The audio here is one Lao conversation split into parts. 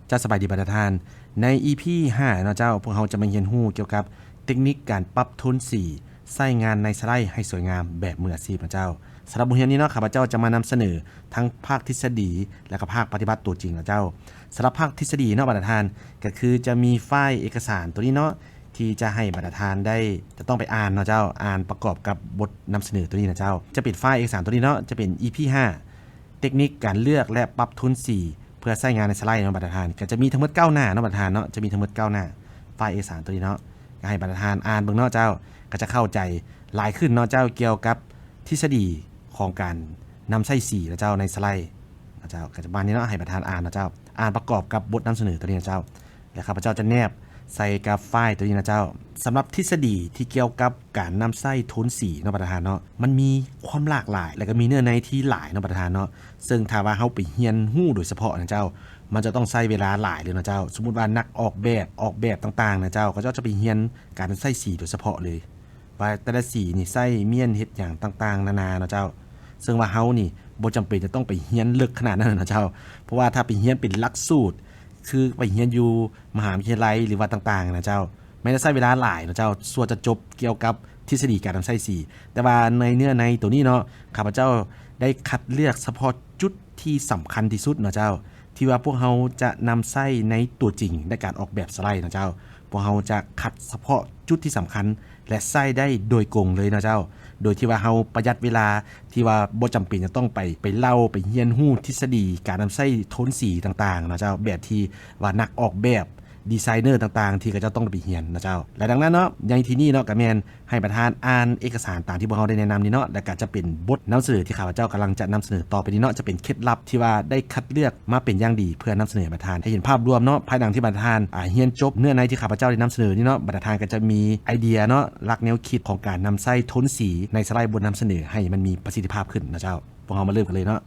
ເຈົ້າສະບາຍດີບັນດາທ່ານ. ໃນ ອີພີ ຫ້າເນາະເຈົ້າ, ພວກເຮົາຈະມາຮຽນຮູ້ກ່ຽວກັບເຕັກນິກການປັບໂທນສີ ໃຊ້ງານໃນສະໄລໃຫ້ສວຍງາມແບບມືອາຊີບເນາະເຈົ້າ. ສຳລັບບົດຮຽນນີ້ເນາະ, ຂ້າພະເຈົ້າຈະມານຳສະເໜີທັງພາກທິດສະດີ ແລະກະພາກປະຕິບັດຕົວຈິງເນາະເຈົ້າ. ສຳລັບພາກທິດສະດີເນາະບັນດາທ່ານ, ກະຄືຈະມີໄຟລ໌ເອກະສານຕົວນີ້ເນາະ ທີ່ຈະໃຫ້ບັນດາທ່ານໄດ້ ຈະຕ້ອງໄປອ່ານເນາະເຈົ້າ, ອ່ານປະກອບກັບບົດນຳສະເໜີຕົວນີ້ນະເຈົ້າ. ຈະເປັນໄຟລ໌ເອກະສານຕົວນີ້ເນາະ, ຈະເປັນ ອີພີ ຫ້າ ເຕັກນິກການເລືອກ ແລະ ປັບໂທນສີ ເພື່ອໃຊ້ງານໃນສະໄລເນາະບັນດາທ່ານ. ກະຈະມີທັງໝົດເກົ້າໜ້າເນາະບັນດາທ່ານເນາະ, ຈະມີທັງໝົດເກົ້າໜ້າ ໄຟລ໌ເອກະສານຕົວນີ້ເນາະ. ກະໃຫ້ບັນດາທ່ານອ່ານເບິ່ງເນາະເຈົ້າ, ກະຈະເຂົ້າໃຈຫຼາຍຂຶ້ນເນາະເຈົ້າ ກ່ຽວກັບທິດສະດີຂອງການນຳໃຊ້ສີເນາະເຈົ້າ ໃນສະໄລເນາະເຈົ້າ. ກະຈະປະມານນີ້ເນາະ, ໃຫ້ບັນດາທ່ານອ່ານເນາະເຈົ້າ, ອ່ານປະກອບກັບບົດນຳສະເໜີຕົວນີ້ເນາະເຈົ້າ. ແລະ ຂ້າພະເຈົ້າຈະແນບໃສ່ກັບໄຟລ໌ຕົວນີ້ນະເຈົ້າ. ສຳລັບທິດສະດີທີ່ກ່ຽວກັບການນຳໃຊ້ໂທນສີເນາະບັນດາທ່ານເນາະ, ມັນມີຄວາມຫຼາກຫຼາຍ ແລະ ກະມີເນື້ອໃນທີ່ຫຼາຍເນາະບັນດາທ່ານເນາະ. ເຊິ່ງຖ້າວ່າເຮົາໄປຮຽນຮູ້ໂດຍສະເພາະນະເຈົ້າ, ມັນຈະຕ້ອງໃຊ້ເວລາຫຼາຍເລີຍເນາະເຈົ້າ. ສົມມຸດວ່ານັກອອກແບບ ອອກແບບຕ່າງໆນະເຈົ້າ, ເຂົາເຈົ້າຈະໄປຮຽນການນຳໃຊ້ສີໂດຍສະເພາະເລີຍ ວ່າແຕ່ລະສີນີ້ໃຊ້ມ້ຽນເຮັດຫຍັງຕ່າງໆນານາເນາະເຈົ້າ. ເຊິ່ງວ່າເຮົານີ້ບໍ່ຈຳເປັນຈະຕ້ອງໄປຮຽນເລິກຂະໜາດນັ້ນເນາະເຈົ້າ, ເພາະວ່າຖ້າໄປຮຽນເປັນຫຼັກສູດ ຄືໄປຮຽນຢູ່ມະຫາວິທະຍາໄລ ຫຼືວ່າຕ່າງໆນະເຈົ້າ, ແມ່ນຈະໃຊ້ເວລາຫຼາຍເນາະເຈົ້າ, ຊົ່ວຈະຈົບກ່ຽວກັບທິດສະດີການນຳໃຊ້ສີ. ແຕ່ວ່າໃນເນື້ອໃນໂຕນີ້ເນາະ, ຂ້າພະເຈົ້າໄດ້ຄັດເລືອກສະເພາະຈຸດທີ່ສຳຄັນທີ່ສຸດເນາະເຈົ້າ, ທີ່ວ່າພວກເຮົາຈະນຳໃຊ້ໃນຕົວຈິງໃນການອອກແບບສະໄລເນາະເຈົ້າ. ພວກເຮົາຈະຄັດສະເພາະຈຸດທີ່ສຳຄັນ ແລະ ໃຊ້ໄດ້ໂດຍກົງເລີຍເນາະເຈົ້າ, ໂດຍທີ່ວ່າເຮົາປະຢັດເວລາ ທີ່ວ່າບໍ່ຈຳເປັນຈະຕ້ອງໄປ ໄປເລົ່າ ໄປຮຽນຮູ້ທິດສະດີການນຳໃຊ້ໂທນສີຕ່າງໆເນາະເຈົ້າ, ແບບທີ່ວ່ານັກອອກແບບ ດີໄຊເນີຕ່າງໆ ທີ່ເຂົາເຈົ້າຕ້ອງໄປຮຽນເນາະເຈົ້າ. ແລະ ດັ່ງນັ້ນເນາະ, ໃນທີ່ນີ້ເນາະ ກະແມ່ນໃຫ້ບັນດາທ່ານອ່ານເອກະສານຕາມທີ່ພວກເຮົາໄດ້ແນະນຳນີ້ເນາະ, ແລະ ກະຈະເປັນບົດນຳສະເໜີທີ່ຂ້າພະເຈົ້າກຳລັງຈະນຳສະເໜີຕໍ່ໄປນີ້ເນາະ, ຈະເປັນເຄັດລັບທີ່ວ່າໄດ້ຄັດເລືອກມາເປັນຢ່າງດີ ເພື່ອນຳສະເໜີໃຫ້ບັນດາທ່ານໄດ້ເຫັນພາບລວມເນາະ. ພາຍຫຼັງທີ່ບັນດາທ່ານ ອາ ຮຽນຈົບເນື້ອໃນທີ່ຂ້າພະເຈົ້າໄດ້ນຳສະເໜີນີ້ເນາະ, ບັນດາທ່ານກະຈະມີໄອເດຍເນາະ, ຫຼັກແນວຄິດຂອງການນຳໃຊ້ໂທນສີໃນສະໄລບົດນຳສະເໜີໃຫ້ມັນມີປະສິດທິພາບຂຶ້ນເນາະເຈົ້າ. ພວກເຮົາມາເລີ່ມກັນເລີຍເນາະ.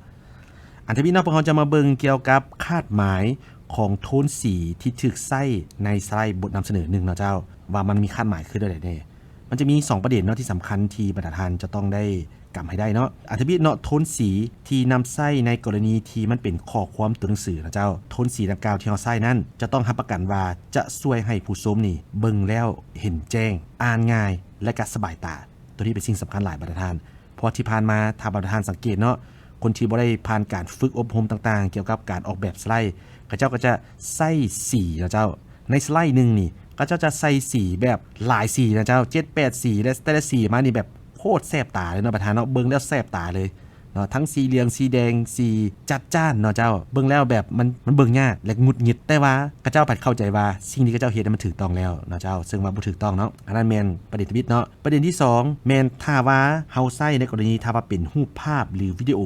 ອັນທຳອິດເນາະ, ພວກເຮົາຈະມາເບິ່ງກ່ຽວກັບຄາດໝາຍຂອງໂທນສີທີ່ຖືກໃຊ້ໃນສະໄລບົດນຳສະເໜີໜຶ່ງເນາະເຈົ້າ, ວ່າມັນມີຄາດໝາຍຄືແນວໃດແດ່. ມັນຈະມີສອງປະເດັນເນາະທີ່ສຳຄັນທີ່ບັນດາທ່ານຈະຕ້ອງໄດ້ກຳໃຫ້ໄດ້ເນາະ. ອັນທຳອິດເນາະ, ໂທນສີທີ່ນຳໃຊ້ໃນກໍລະນີທີ່ມັນເປັນຂໍ້ຄວາມຕົວໜັງສືນະເຈົ້າ, ໂທນສີດັ່ງກ່າວທີ່ເຮົາໃຊ້ນັ້ນ ຈະຕ້ອງຮັບປະກັນວ່າຈະຊ່ວຍໃຫ້ຜູ້ຊົມນີ້ເບິ່ງແລ້ວເຫັນແຈ້ງ, ອ່ານງ່າຍ ແລະ ກະສະບາຍຕາ. ໂຕນີ້ເປັນສິ່ງສຳຄັນຫຼາຍບັນດາທ່ານ, ເພາະທີ່ຜ່ານມາ ຖ້າບັນດາທ່ານສັງເກດເນາະ, ຄົນທີ່ບໍ່ໄດ້ຜ່ານການຝຶກອົບຮົມຕ່າງໆ ກ່ຽວກັບການອອກແບບສະໄລ, ເຂົາເຈົ້າກໍຈະໃຊ້ສີນະເຈົ້າ. ໃນສະໄລໜຶ່ງນີ້ ເຂົາເຈົ້າຈະໃສ່ສີແບບຫຼາຍສີນະເຈົ້າ, ເຈັດແປດສີ ແລະ ແຕ່ລະສີມານີ້ແບບໂຄດແສບຕາເລີຍເນາະບັນດາທ່ານເນາະ, ເບິ່ງແລ້ວແສບຕາເລີຍເນາະ, ທັງສີເຫຼືອງ ສີແດງ ສີຈັດຈ້ານເນາະເຈົ້າ. ເບິ່ງແລ້ວແບບມັນ ມັນເບິ່ງຍາກ ແລະ ຫງຸດຫງິດ, ແຕ່ວ່າເຂົາເຈົ້າພັດເຂົ້າໃຈວ່າສິ່ງທີ່ເຂົາເຈົ້າເຮັດນັ້ນມັນຖືກຕ້ອງແລ້ວເນາະເຈົ້າ, ເຊິ່ງວ່າບໍ່ຖືກຕ້ອງເນາະ. ອັນນັ້ນແມ່ນປະເດັນທຳອິດເນາະ. ປະເດັນທີສອງ ແມ່ນຖ້າວ່າເຮົາໃຊ້ໃນກໍລະນີ ຖ້າວ່າເປັນຮູບພາບ ຫຼື ວິດີໂອ,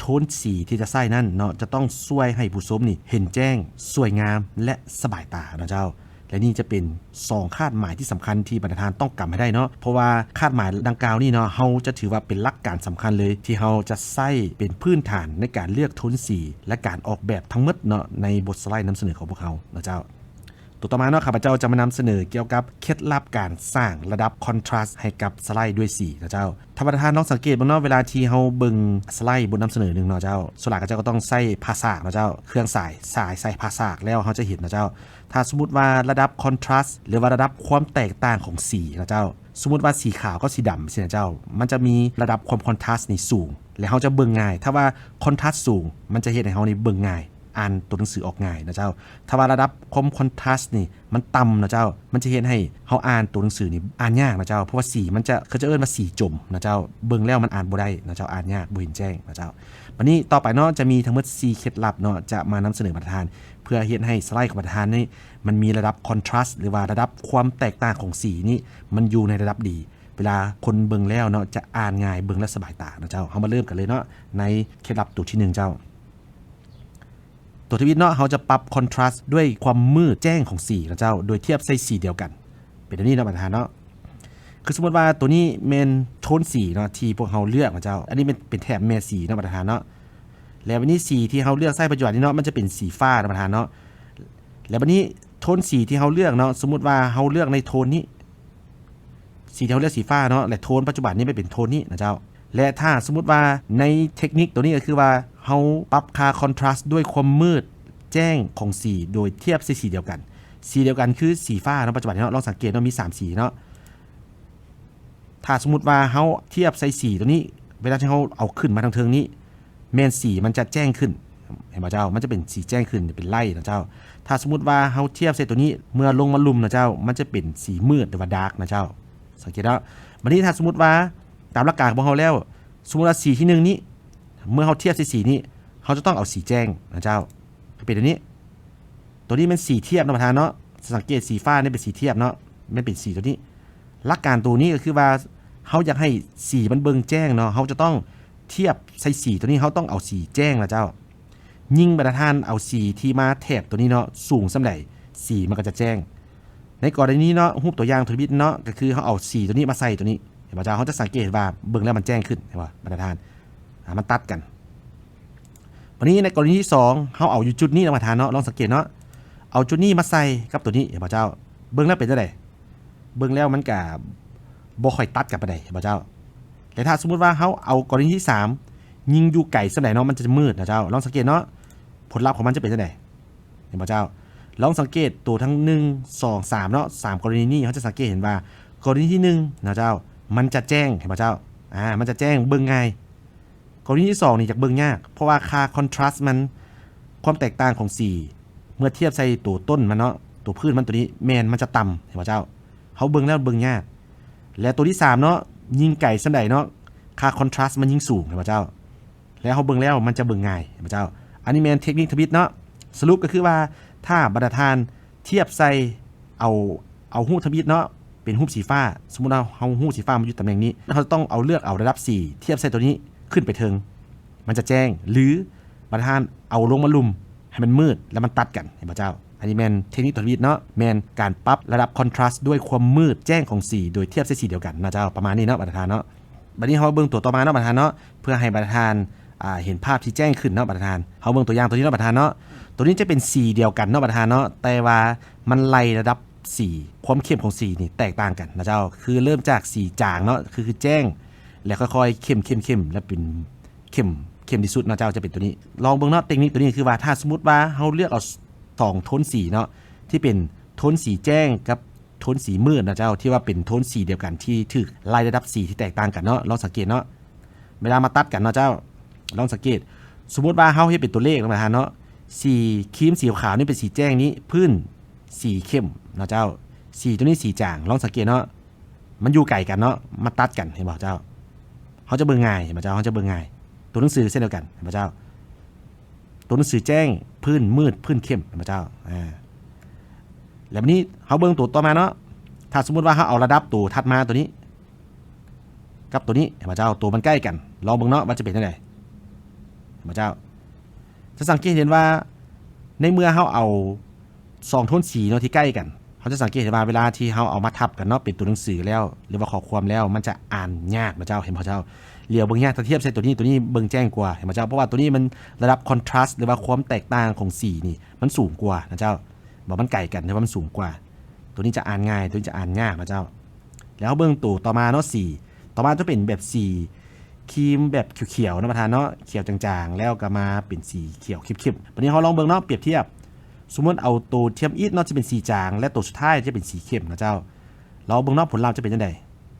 ໂທນສີທີ່ຈະໃຊ້ນັ້ນເນາະ ຈະຕ້ອງຊ່ວຍໃຫ້ຜູ້ຊົມນີ້ເຫັນແຈ້ງ, ສວຍງາມ ແລະ ສະບາຍຕາເນາະເຈົ້າ. ແລະ ນີ້ຈະເປັນສອງຄາດໝາຍທີ່ສຳຄັນທີ່ບັນດາທ່ານຕ້ອງກຳໃຫ້ໄດ້ເນາະ, ເພາະວ່າຄາດໝາຍດັ່ງກ່າວນີ້ເນາະ ເຮົາຈະຖືວ່າເປັນຫຼັກການສຳຄັນເລີຍ ທີ່ເຮົາຈະໃຊ້ເປັນພື້ນຖານໃນການເລືອກໂທນສີ ແລະ ການອອກແບບທັງໝົດເນາະ ໃນບົດສະໄລນຳສະເໜີຂອງພວກເຮົາເນາະເຈົ້າ. ໂຕຕໍ່ມາເນາະ ຂ້າພະເຈົ້າຈະມານຳສະເໜີກ່ຽວກັບເຄັດລັບການສ້າງລະດັບຄອນທຣາສໃຫ້ກັບສະໄລດ້ວຍສີເນາະເຈົ້າ. ຖ້າບັນດາທ່ານລອງສັງເກດເບິ່ງເນາະ, ເວລາທີ່ເຮົາເບິ່ງສະໄລບົດນຳສະເໜີໜຶ່ງເນາະເຈົ້າ, ສ່ວນຫຼາຍເຂົາເຈົ້າກໍຕ້ອງໃຊ້ຜ້າສາກເນາະເຈົ້າ, ເຄື່ອງສາຍ, ສາຍໃສ່ຜ້າສາກແລ້ວເຮົາຈະເຫັນເນາະເຈົ້າ. ຖ້າສົມມຸດວ່າລະດັບຄອນທຣາສ ຫຼືວ່າລະດັບຄວາມແຕກຕ່າງຂອງສີເນາະເຈົ້າ, ສົມມຸດວ່າສີຂາວກັບສີດຳຊີ້ນະເຈົ້າ, ມັນຈະມີລະດັບຄວາມຄອນທຣາສນີ້ສູງ ແລະ ເຮົາຈະເບິ່ງງ່າຍ. ຖ້າວ່າຄອນທຣາສສູງ ມັນຈະເຮັດໃຫ້ເຮົານີ້ເບິ່ງງ່າຍ, ອ່ານຕົວໜັງສືອອກງ່າຍນະເຈົ້າ. ຖ້າວ່າລະດັບຄວາມຄອນທຣາສນີ້ມັນຕ່ຳນະເຈົ້າ, ມັນຈະເຮັດໃຫ້ເຮົາອ່ານຕົວໜັງສືນີ້ອ່ານຍາກນະເຈົ້າ, ເພາະວ່າສີມັນຈະ, ເຂົາຈະເອີ້ນວ່າສີຈົມນະເຈົ້າ, ເບິ່ງແລ້ວມັນອ່ານບໍ່ໄດ້ນະເຈົ້າ, ອ່ານຍາກ, ບໍ່ເຫັນແຈ້ງນະເຈົ້າ. ບັດນີ້ຕໍ່ໄປເນາະ, ຈະມີທັງໝົດສີ່ເຄັດລັບເນາະ, ຈະມານຳສະເໜີບັນດາທ່ານ ເພື່ອເຮັດໃຫ້ສະໄລຂອງບັນດາທ່ານນີ້ ມັນມີລະດັບຄອນທຣາສ ຫຼືວ່າລະດັບຄວາມແຕກຕ່າງຂອງສີນີ້ ມັນຢູ່ໃນລະດັບດີ. ເວລາຄົນເບິ່ງແລ້ວເນາະ ຈະອ່ານງ່າຍ, ເບິ່ງແລ້ວສະບາຍຕາເນາະເຈົ້າ. ເຮົາມາເລີ່ມກັນເລີຍເນາະ ໃນເຄັດລັບໂຕທີໜຶ່ງເຈົ້າ. ໂຕທຳອິດເນາະ ເຮົາຈະປັບຄອນທຣາສດ້ວຍຄວາມມືດແຈ້ງຂອງສີເນາະເຈົ້າ, ໂດຍທຽບໃສ່ສີດຽວກັນ. ເປັນແບບນີ້ເນາະບັນດາທ່ານເນາະ. ຄືສົມມຸດວ່າໂຕນີ້ແມ່ນໂທນສີເນາະ ທີ່ພວກເຮົາເລືອກເນາະເຈົ້າ. ອັນນີ້ແມ່ນເປັນແຖບແມ່ສີເນາະບັນດາທ່ານເນາະ. ແລ້ວບັດນີ້ສີທີ່ເຮົາເລືອກໃຊ້ປັດຈຸບັນນີ້ເນາະ ມັນຈະເປັນສີຟ້າເນາະບັນດາທ່ານເນາະ. ແລ້ວບັດນີ້ໂທນສີທີ່ເຮົາເລືອກເນາະ, ສົມມຸດວ່າເຮົາເລືອກໃນໂທນນີ້, ສີທີ່ເຮົາເລືອກສີຟ້າເນາະ ແລະ ໂທນປັດຈຸບັນນີ້ມັນເປັນໂທນນີ້ນະເຈົ້າ. ແລະ ຖ້າສົມມຸດວ່າໃນເຕັກນິກໂຕນີ້ກໍຄືວ່າເຮົາປັບຄ່າຄອນທຣາສດ້ວຍຄວາມມືດ ແຈ້ງຂອງສີໂດຍທຽບໃສ່ສີດຽວກັນ. ສີດຽວກັນຄືສີຟ້າເນາະ ປັດຈຸບັນນີ້ເນາະ, ລອງສັງເກດເນາະ ມີສາມສີເນາະ. ຖ້າສົມມຸດວ່າເຮົາທຽບໃສ່ສີຕົວນີ້ ເວລາທີ່ເຮົາເອົາຂຶ້ນມາທາງເທິງນີ້ ແມ່ນສີມັນຈະແຈ້ງຂຶ້ນ ເຫັນບໍ່ເຈົ້າ? ມັນຈະເປັນສີແຈ້ງຂຶ້ນ ເປັນໄລເນາະເຈົ້າ. ຖ້າສົມມຸດວ່າເຮົາທຽບໃສ່ຕົວນີ້ ເມື່ອລົງມາລຸ່ມເນາະເຈົ້າ ມັນຈະເປັນສີມືດ ຫຼືວ່າ dark ເນາະເຈົ້າ. ສັງເກດເນາະ. ບັດນີ້ຖ້າສົມມຸດວ່າ ຕາມຫຼັກການຂອງພວກເຮົາແລ້ວ ສົມມຸດວ່າສີທີໜຶ່ງນີ້ ເມື່ອເຮົາທຽບໃສ່ສີນີ້ ເຮົາຈະຕ້ອງເອົາສີແຈ້ງເນາະເຈົ້າ. ເປັນຕົວນີ້ ຕົວນີ້ແມ່ນສີທຽບເນາະປະທານເນາະ. ສັງເກດສີຟ້ານີ້ເປັນສີທຽບເນາະ ແມ່ນເປັນສີຕົວນີ້. ຫຼັກການຕົວນີ້ກໍຄືວ່າ ເຮົາຢາກໃຫ້ສີມັນເບິ່ງແຈ້ງເນາະ ເຮົາຈະຕ້ອງທຽບໃສ່ສີຕົວນີ້ ເຮົາຕ້ອງເອົາສີແຈ້ງນະເຈົ້າ. ຍິ່ງບັນດາທ່ານເອົາສີທີ່ມາແທບຕົວນີ້ເນາະ ສູງສ່ຳໃດ ສີມັນກໍຈະແຈ້ງ. ໃນກໍລະນີເນາະ ຮູບຕົວຢ່າງທຳອິດເນາະ ກໍຄືເຮົາເອົາສີຕົວນີ້ມາໃສ່ຕົວນີ້ ເຫັນບໍ່ເຈົ້າ? ເຮົາຈະສັງເກດເຫັນວ່າເບິ່ງແລ້ວມັນແຈ້ງຂຶ້ນ ເຫັນບໍ່ບັນດາທ່ານ? ອ່າ ມັນຕັດກັນ. ບັດນີ້ໃນກໍລະນີທີສອງ ເຮົາເອົາຢູ່ຈຸດນີ້ເນາະປະທານເນາະ ລອງສັງເກດເນາະ ເອົາຈຸດນີ້ມາໃສ່ກັບຕົວນີ້ ເຫັນບໍ່ເຈົ້າ? ເບິ່ງແລ້ວເປັນຈັ່ງໃດ? ເບິ່ງແລ້ວມັນກະບໍ່ຄ່ອຍຕັດກັນປານໃດ ເຫັນບໍ່ເຈົ້າ? ແລະ ຖ້າສົມມຸດວ່າເຮົາເອົາກໍລະນີທີສາມ ຍິງຢູ່ໄກສ່ຳໃດເນາະ ມັນຈະມືດນະເຈົ້າ. ລອງສັງເກດເນາະ ຜົນລັບຂອງມັນຈະເປັນຈັ່ງໃດ ເຫັນບໍ່ເຈົ້າ? ລອງສັງເກດໂຕທັງໜຶ່ງ ສອງ ສາມເນາະ ສາມກໍລະນີນີ້ ເຮົາຈະສັງເກດເຫັນວ່າ ກໍລະນີທີໜຶ່ງນະເຈົ້າ ມັນຈະແຈ້ງ ເຫັນບໍ່ເຈົ້າ? ອ່າ ມັນຈະແຈ້ງ ເບິ່ງງ່າຍ. ກໍລະນີທີສອງນີ້ຈະເບິ່ງຍາກ ເພາະວ່າຄ່າ contrast ມັນ ຄວາມແຕກຕ່າງຂອງສີ ເມື່ອທຽບໃສ່ໂຕຕົ້ນມັນເນາະ ໂຕພື້ນມັນຕົວນີ້ ແມ່ນມັນຈະຕ່ຳ ເຫັນບໍ່ເຈົ້າ? ເຮົາເບິ່ງແລ້ວເບິ່ງຍາກ. ແລະ ໂຕທີສາມເນາະ ຍິ່ງໄກສ່ຳໃດເນາະ ຄ່າ contrast ມັນຍິ່ງສູງ ເຫັນບໍ່ເຈົ້າ? ແລ້ວເຮົາເບິ່ງແລ້ວມັນຈະເບິ່ງງ່າຍ ເຫັນບໍ່ເຈົ້າ? ອັນນີ້ແມ່ນເທັກນິກທຳອິດເນາະ. ສະຫຼຸບກໍຄືວ່າ ຖ້າບັນດາທ່ານທຽບໃສ່ ເອົາ ເອົາຮູບທຳອິດເນາະ ເປັນຮູບສີຟ້າ. ສົມມຸດວ່າເຮົາ ເຮົາຮູບສີຟ້າມາຢູ່ຕຳແໜ່ງນີ້ ເຮົາຈະຕ້ອງເອົາ ເລືອກເອົາລະດັບສີທຽບໃສ່ຕົວນີ້ຂຶ້ນໄປເທິງ ມັນຈະແຈ້ງ ຫຼື ບັນດາທ່ານເອົາລົງມາລຸ່ມໃຫ້ມັນມືດ ແລ້ວມັນຕັດກັນ ເຫັນບໍ່ເຈົ້າ? ອັນນີ້ແມ່ນເທັກນິກທຳອິດເນາະ ແມ່ນການປັບລະດັບ contrast ດ້ວຍຄວາມມືດແຈ້ງຂອງສີ ໂດຍທຽບໃສ່ສີດຽວກັນເນາະເຈົ້າ ປະມານນີ້ເນາະບັນດາທ່ານເນາະ. ບັດນີ້ເຮົາເບິ່ງຕົວຕໍ່ມາເນາະບັນດາທ່ານເນາະ ເພື່ອໃຫ້ບັນດາທ່ານ ອ່າ ເຫັນພາບທີ່ແຈ້ງຂຶ້ນເນາະບັນດາທ່ານ. ເຮົາເບິ່ງຕົວຢ່າງຕົວນີ້ເນາະບັນດາທ່ານເນາະ ຕົວນີ້ຈະເປັນສີດຽວກັນເນາະບັນດາທ່ານເນາະ ແຕ່ວ່າມັນໄລ່ລະດັບສີ ຄວາມເຂັ້ມຂອງສີນີ້ແຕກຕ່າງກັນນະເຈົ້າ ຄືເລີ່ມຈາກສີຈາງເນາະ ຄື ຄືແຈ້ງ ແລ້ວຄ່ອຍໆເຂັ້ມ ເຂັ້ມ ເຂັ້ມ ແລ້ວເປັນເຂັ້ມ ເຂັ້ມທີ່ສຸດເນາະເຈົ້າ ຈະເປັນຕົວນີ້. ລອງເບິ່ງເນາະ ເຕັກນິກຕົວນີ້ຄືວ່າ ຖ້າສົມມຸດວ່າເຮົາເລືອກເອົາສອງໂທນສີເນາະ ທີ່ເປັນໂທນສີແຈ້ງກັບ ໂທນສີມືດນະເຈົ້າ ທີ່ວ່າເປັນໂທນສີດຽວກັນ ທີ່ຖືກໄລ່ລະດັບສີທີ່ແຕກຕ່າງກັນເນາະ ລອງສັງເກດເນາະ ເວລາມາຕັດກັນເນາະເຈົ້າ ລອງສັງເກດ ສົມມຸດວ່າເຮົາເຮັດເປັນຕົວເລກນະທ່ານເນາະ ສີຄຣີມ ສີຂາວນີ້ເປັນສີແຈ້ງນີ້ ພື້ນສີເຂັ້ມເນາະເຈົ້າ ສີຕົວນີ້ສີຈາງ ລອງສັງເກດເນາະ ມັນຢູ່ໄກກັນເນາະ ມາຕັດກັນ ເຫັນບໍ່ເຈົ້າ? ເຮົາຈະເບິ່ງງ່າຍ ເຫັນບໍ່ເຈົ້າ? ເຮົາຈະເບິ່ງງ່າຍ ຕົວໜັງສືເຊັ່ນດຽວກັນ ເຫັນບໍ່ເຈົ້າ? ຕົວໜັງສືແຈ້ງ ພື້ນມືດ ພື້ນເຂັ້ມ ເຫັນບໍ່ເຈົ້າ? ອາ ແລ້ວບັດນີ້ເຮົາເບິ່ງຕົວຕໍ່ມາເນາະ ຖ້າສົມມຸດວ່າເຮົາເອົາລະດັບຕົວຖັດມາຕົວນີ້ ກັບຕົວນີ້ ເຫັນບໍ່ເຈົ້າ? ຕົວມັນໃກ້ກັນ ລອງເບິ່ງເນາະວ່າຈະເປັນຈັ່ງໃດ ເຫັນບໍ່ເຈົ້າ? ຈະສັງເກດເຫັນວ່າ ໃນເມື່ອເຮົາເອົາສອງໂທນສີເນາະທີ່ໃກ້ກັນ ເຮົາຈະສັງເກດເຫັນວ່າເວລາທີ່ເຮົາເອົາມາທັບກັນເນາະ ເປັນຕົວໜັງສືແລ້ວ ຫຼືວ່າຂໍ້ຄວາມແລ້ວ ມັນຈະອ່ານຍາກເນາະເຈົ້າ ເຫັນບໍ່ເຈົ້າ? ຫຼຽວເບິ່ງຍາກ ຖ້າທຽບໃສ່ຕົວນີ້ ຕົວນີ້ເບິ່ງແຈ້ງກວ່າ ເຫັນບໍ່ເຈົ້າ? ເພາະວ່າຕົວນີ້ມັນລະດັບ contrast ຫຼືວ່າຄວາມແຕກຕ່າງຂອງສີນີ້ມັນສູງກວ່ານະເຈົ້າ ບໍ່ ມັນໃກ້ກັນ ແຕ່ວ່າມັນສູງກວ່າ ຕົວນີ້ຈະອ່ານງ່າຍ ຕົວນີ້ຈະອ່ານຍາກນະເຈົ້າ. ແລ້ວເຮົາເບິ່ງຕົວຕໍ່ມາເນາະ ສີ ຕໍ່ມາຈະເປັນແບບສີຄຣີມແບບຂຽວໆເນາະປະທານເນາະ ຂຽວຈາງໆ ແລ້ວກໍມາເປັນສີຂຽວເຂັ້ມໆ. ບັດນີ້ເຮົາລອງເບິ່ງເນາະ ປຽບທຽບ ສົມມຸດເອົາຕົວທຳອິດເນາະ ຈະເປັນສີຈາງ ແລະ ຕົວສຸດທ້າຍຈະເປັນສີເຂັ້ມນະເຈົ້າ. ລອງເບິ່ງເນາະ ຜົນລັບຈະເປັນຈັ່ງໃດ?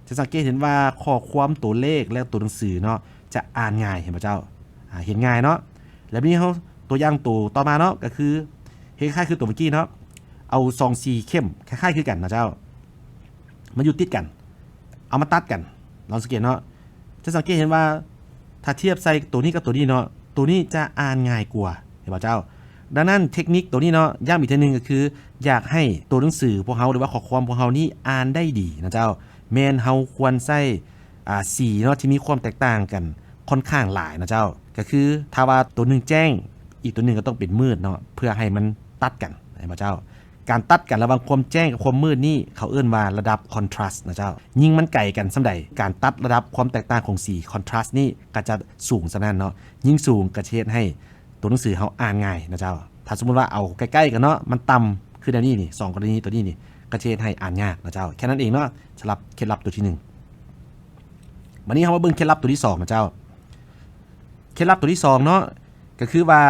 ຈະສັງເກດເຫັນວ່າຂໍ້ຄວາມຕົວເລກ ແລະ ຕົວໜັງສືເນາະ ຈະອ່ານງ່າຍ ເຫັນບໍ່ເຈົ້າ? ອາ ເຫັນງ່າຍເນາະ. ແລ້ວບັດນີ້ເຮົາ ຕົວຢ່າງຕົວຕໍ່ມາເນາະ ກໍຄື ເຮັດຄ້າຍໆຄືຕົວເມື່ອກີ້ເນາະ ເອົາສອງສີເຂັ້ມຄ້າຍໆຄືກັນນະເຈົ້າ ມາຢູ່ຕິດກັນ ເອົາມາຕັດກັນ ລອງສັງເກດເນາະ ຈະສັງເກດເຫັນວ່າ ຖ້າທຽບໃສ່ຕົວນີ້ກັບຕົວນີ້ເນາະ ຕົວນີ້ຈະອ່ານງ່າຍກວ່າ ເຫັນບໍ່ເຈົ້າ? ດັ່ງນັ້ນເທັກນິກຕົວນີ້ເນາະ ຢ້ຳອີກເທື່ອໜຶ່ງກໍຄື ຢາກໃຫ້ຕົວໜັງສືພວກເຮົາ ຫຼືວ່າຂໍ້ຄວາມພວກເຮົານີ້ອ່ານໄດ້ດີນະເຈົ້າ ແມ່ນເຮົາຄວນໃຊ້ ອ່າ ສີເນາະ ທີ່ມີຄວາມແຕກຕ່າງກັນຄ່ອນຂ້າງຫຼາຍນະເຈົ້າ ກໍຄືຖ້າວ່າຕົວໜຶ່ງແຈ້ງ ອີກຕົວໜຶ່ງກໍຕ້ອງເປັນມືດເນາະ ເພື່ອໃຫ້ມັນຕັດກັນ ເຫັນບໍ່ເຈົ້າ? ການຕັດກັນລະຫວ່າງຄວາມແຈ້ງກັບຄວາມມືດນີ້ ເຂົາເອີ້ນວ່າລະດັບ contrast ນະເຈົ້າ. ຍິ່ງມັນໄກກັນສ່ຳໃດ ການຕັດລະດັບຄວາມແຕກຕ່າງຂອງສີ contrast ນີ້ກໍຈະສູງສ່ຳນັ້ນເນາະ ຍິ່ງສູງກໍຈະເຮັດໃຫ້ຕົວໜັງສືເຮົາອ່ານງ່າຍນະເຈົ້າ. ຖ້າສົມມຸດວ່າເອົາໃກ້ໆກັນເນາະ ມັນຕ່ຳ ຄືແນວນີ້ນີ້ ສອງກໍລະນີຕົວນີ້ນີ້ ກໍຈະເຮັດໃຫ້ອ່ານຍາກນະເຈົ້າ. ແຄ່ນັ້ນເອງເນາະ ສຳລັບເຄັດລັບຕົວທີໜຶ່ງ. ບັດນີ້ເຮົາມາເບິ່ງເຄັດລັບຕົວທີສອງນະເຈົ້າ. ເຄັດລັບຕົວທີສອງເນາະ ກໍຄືວ່າ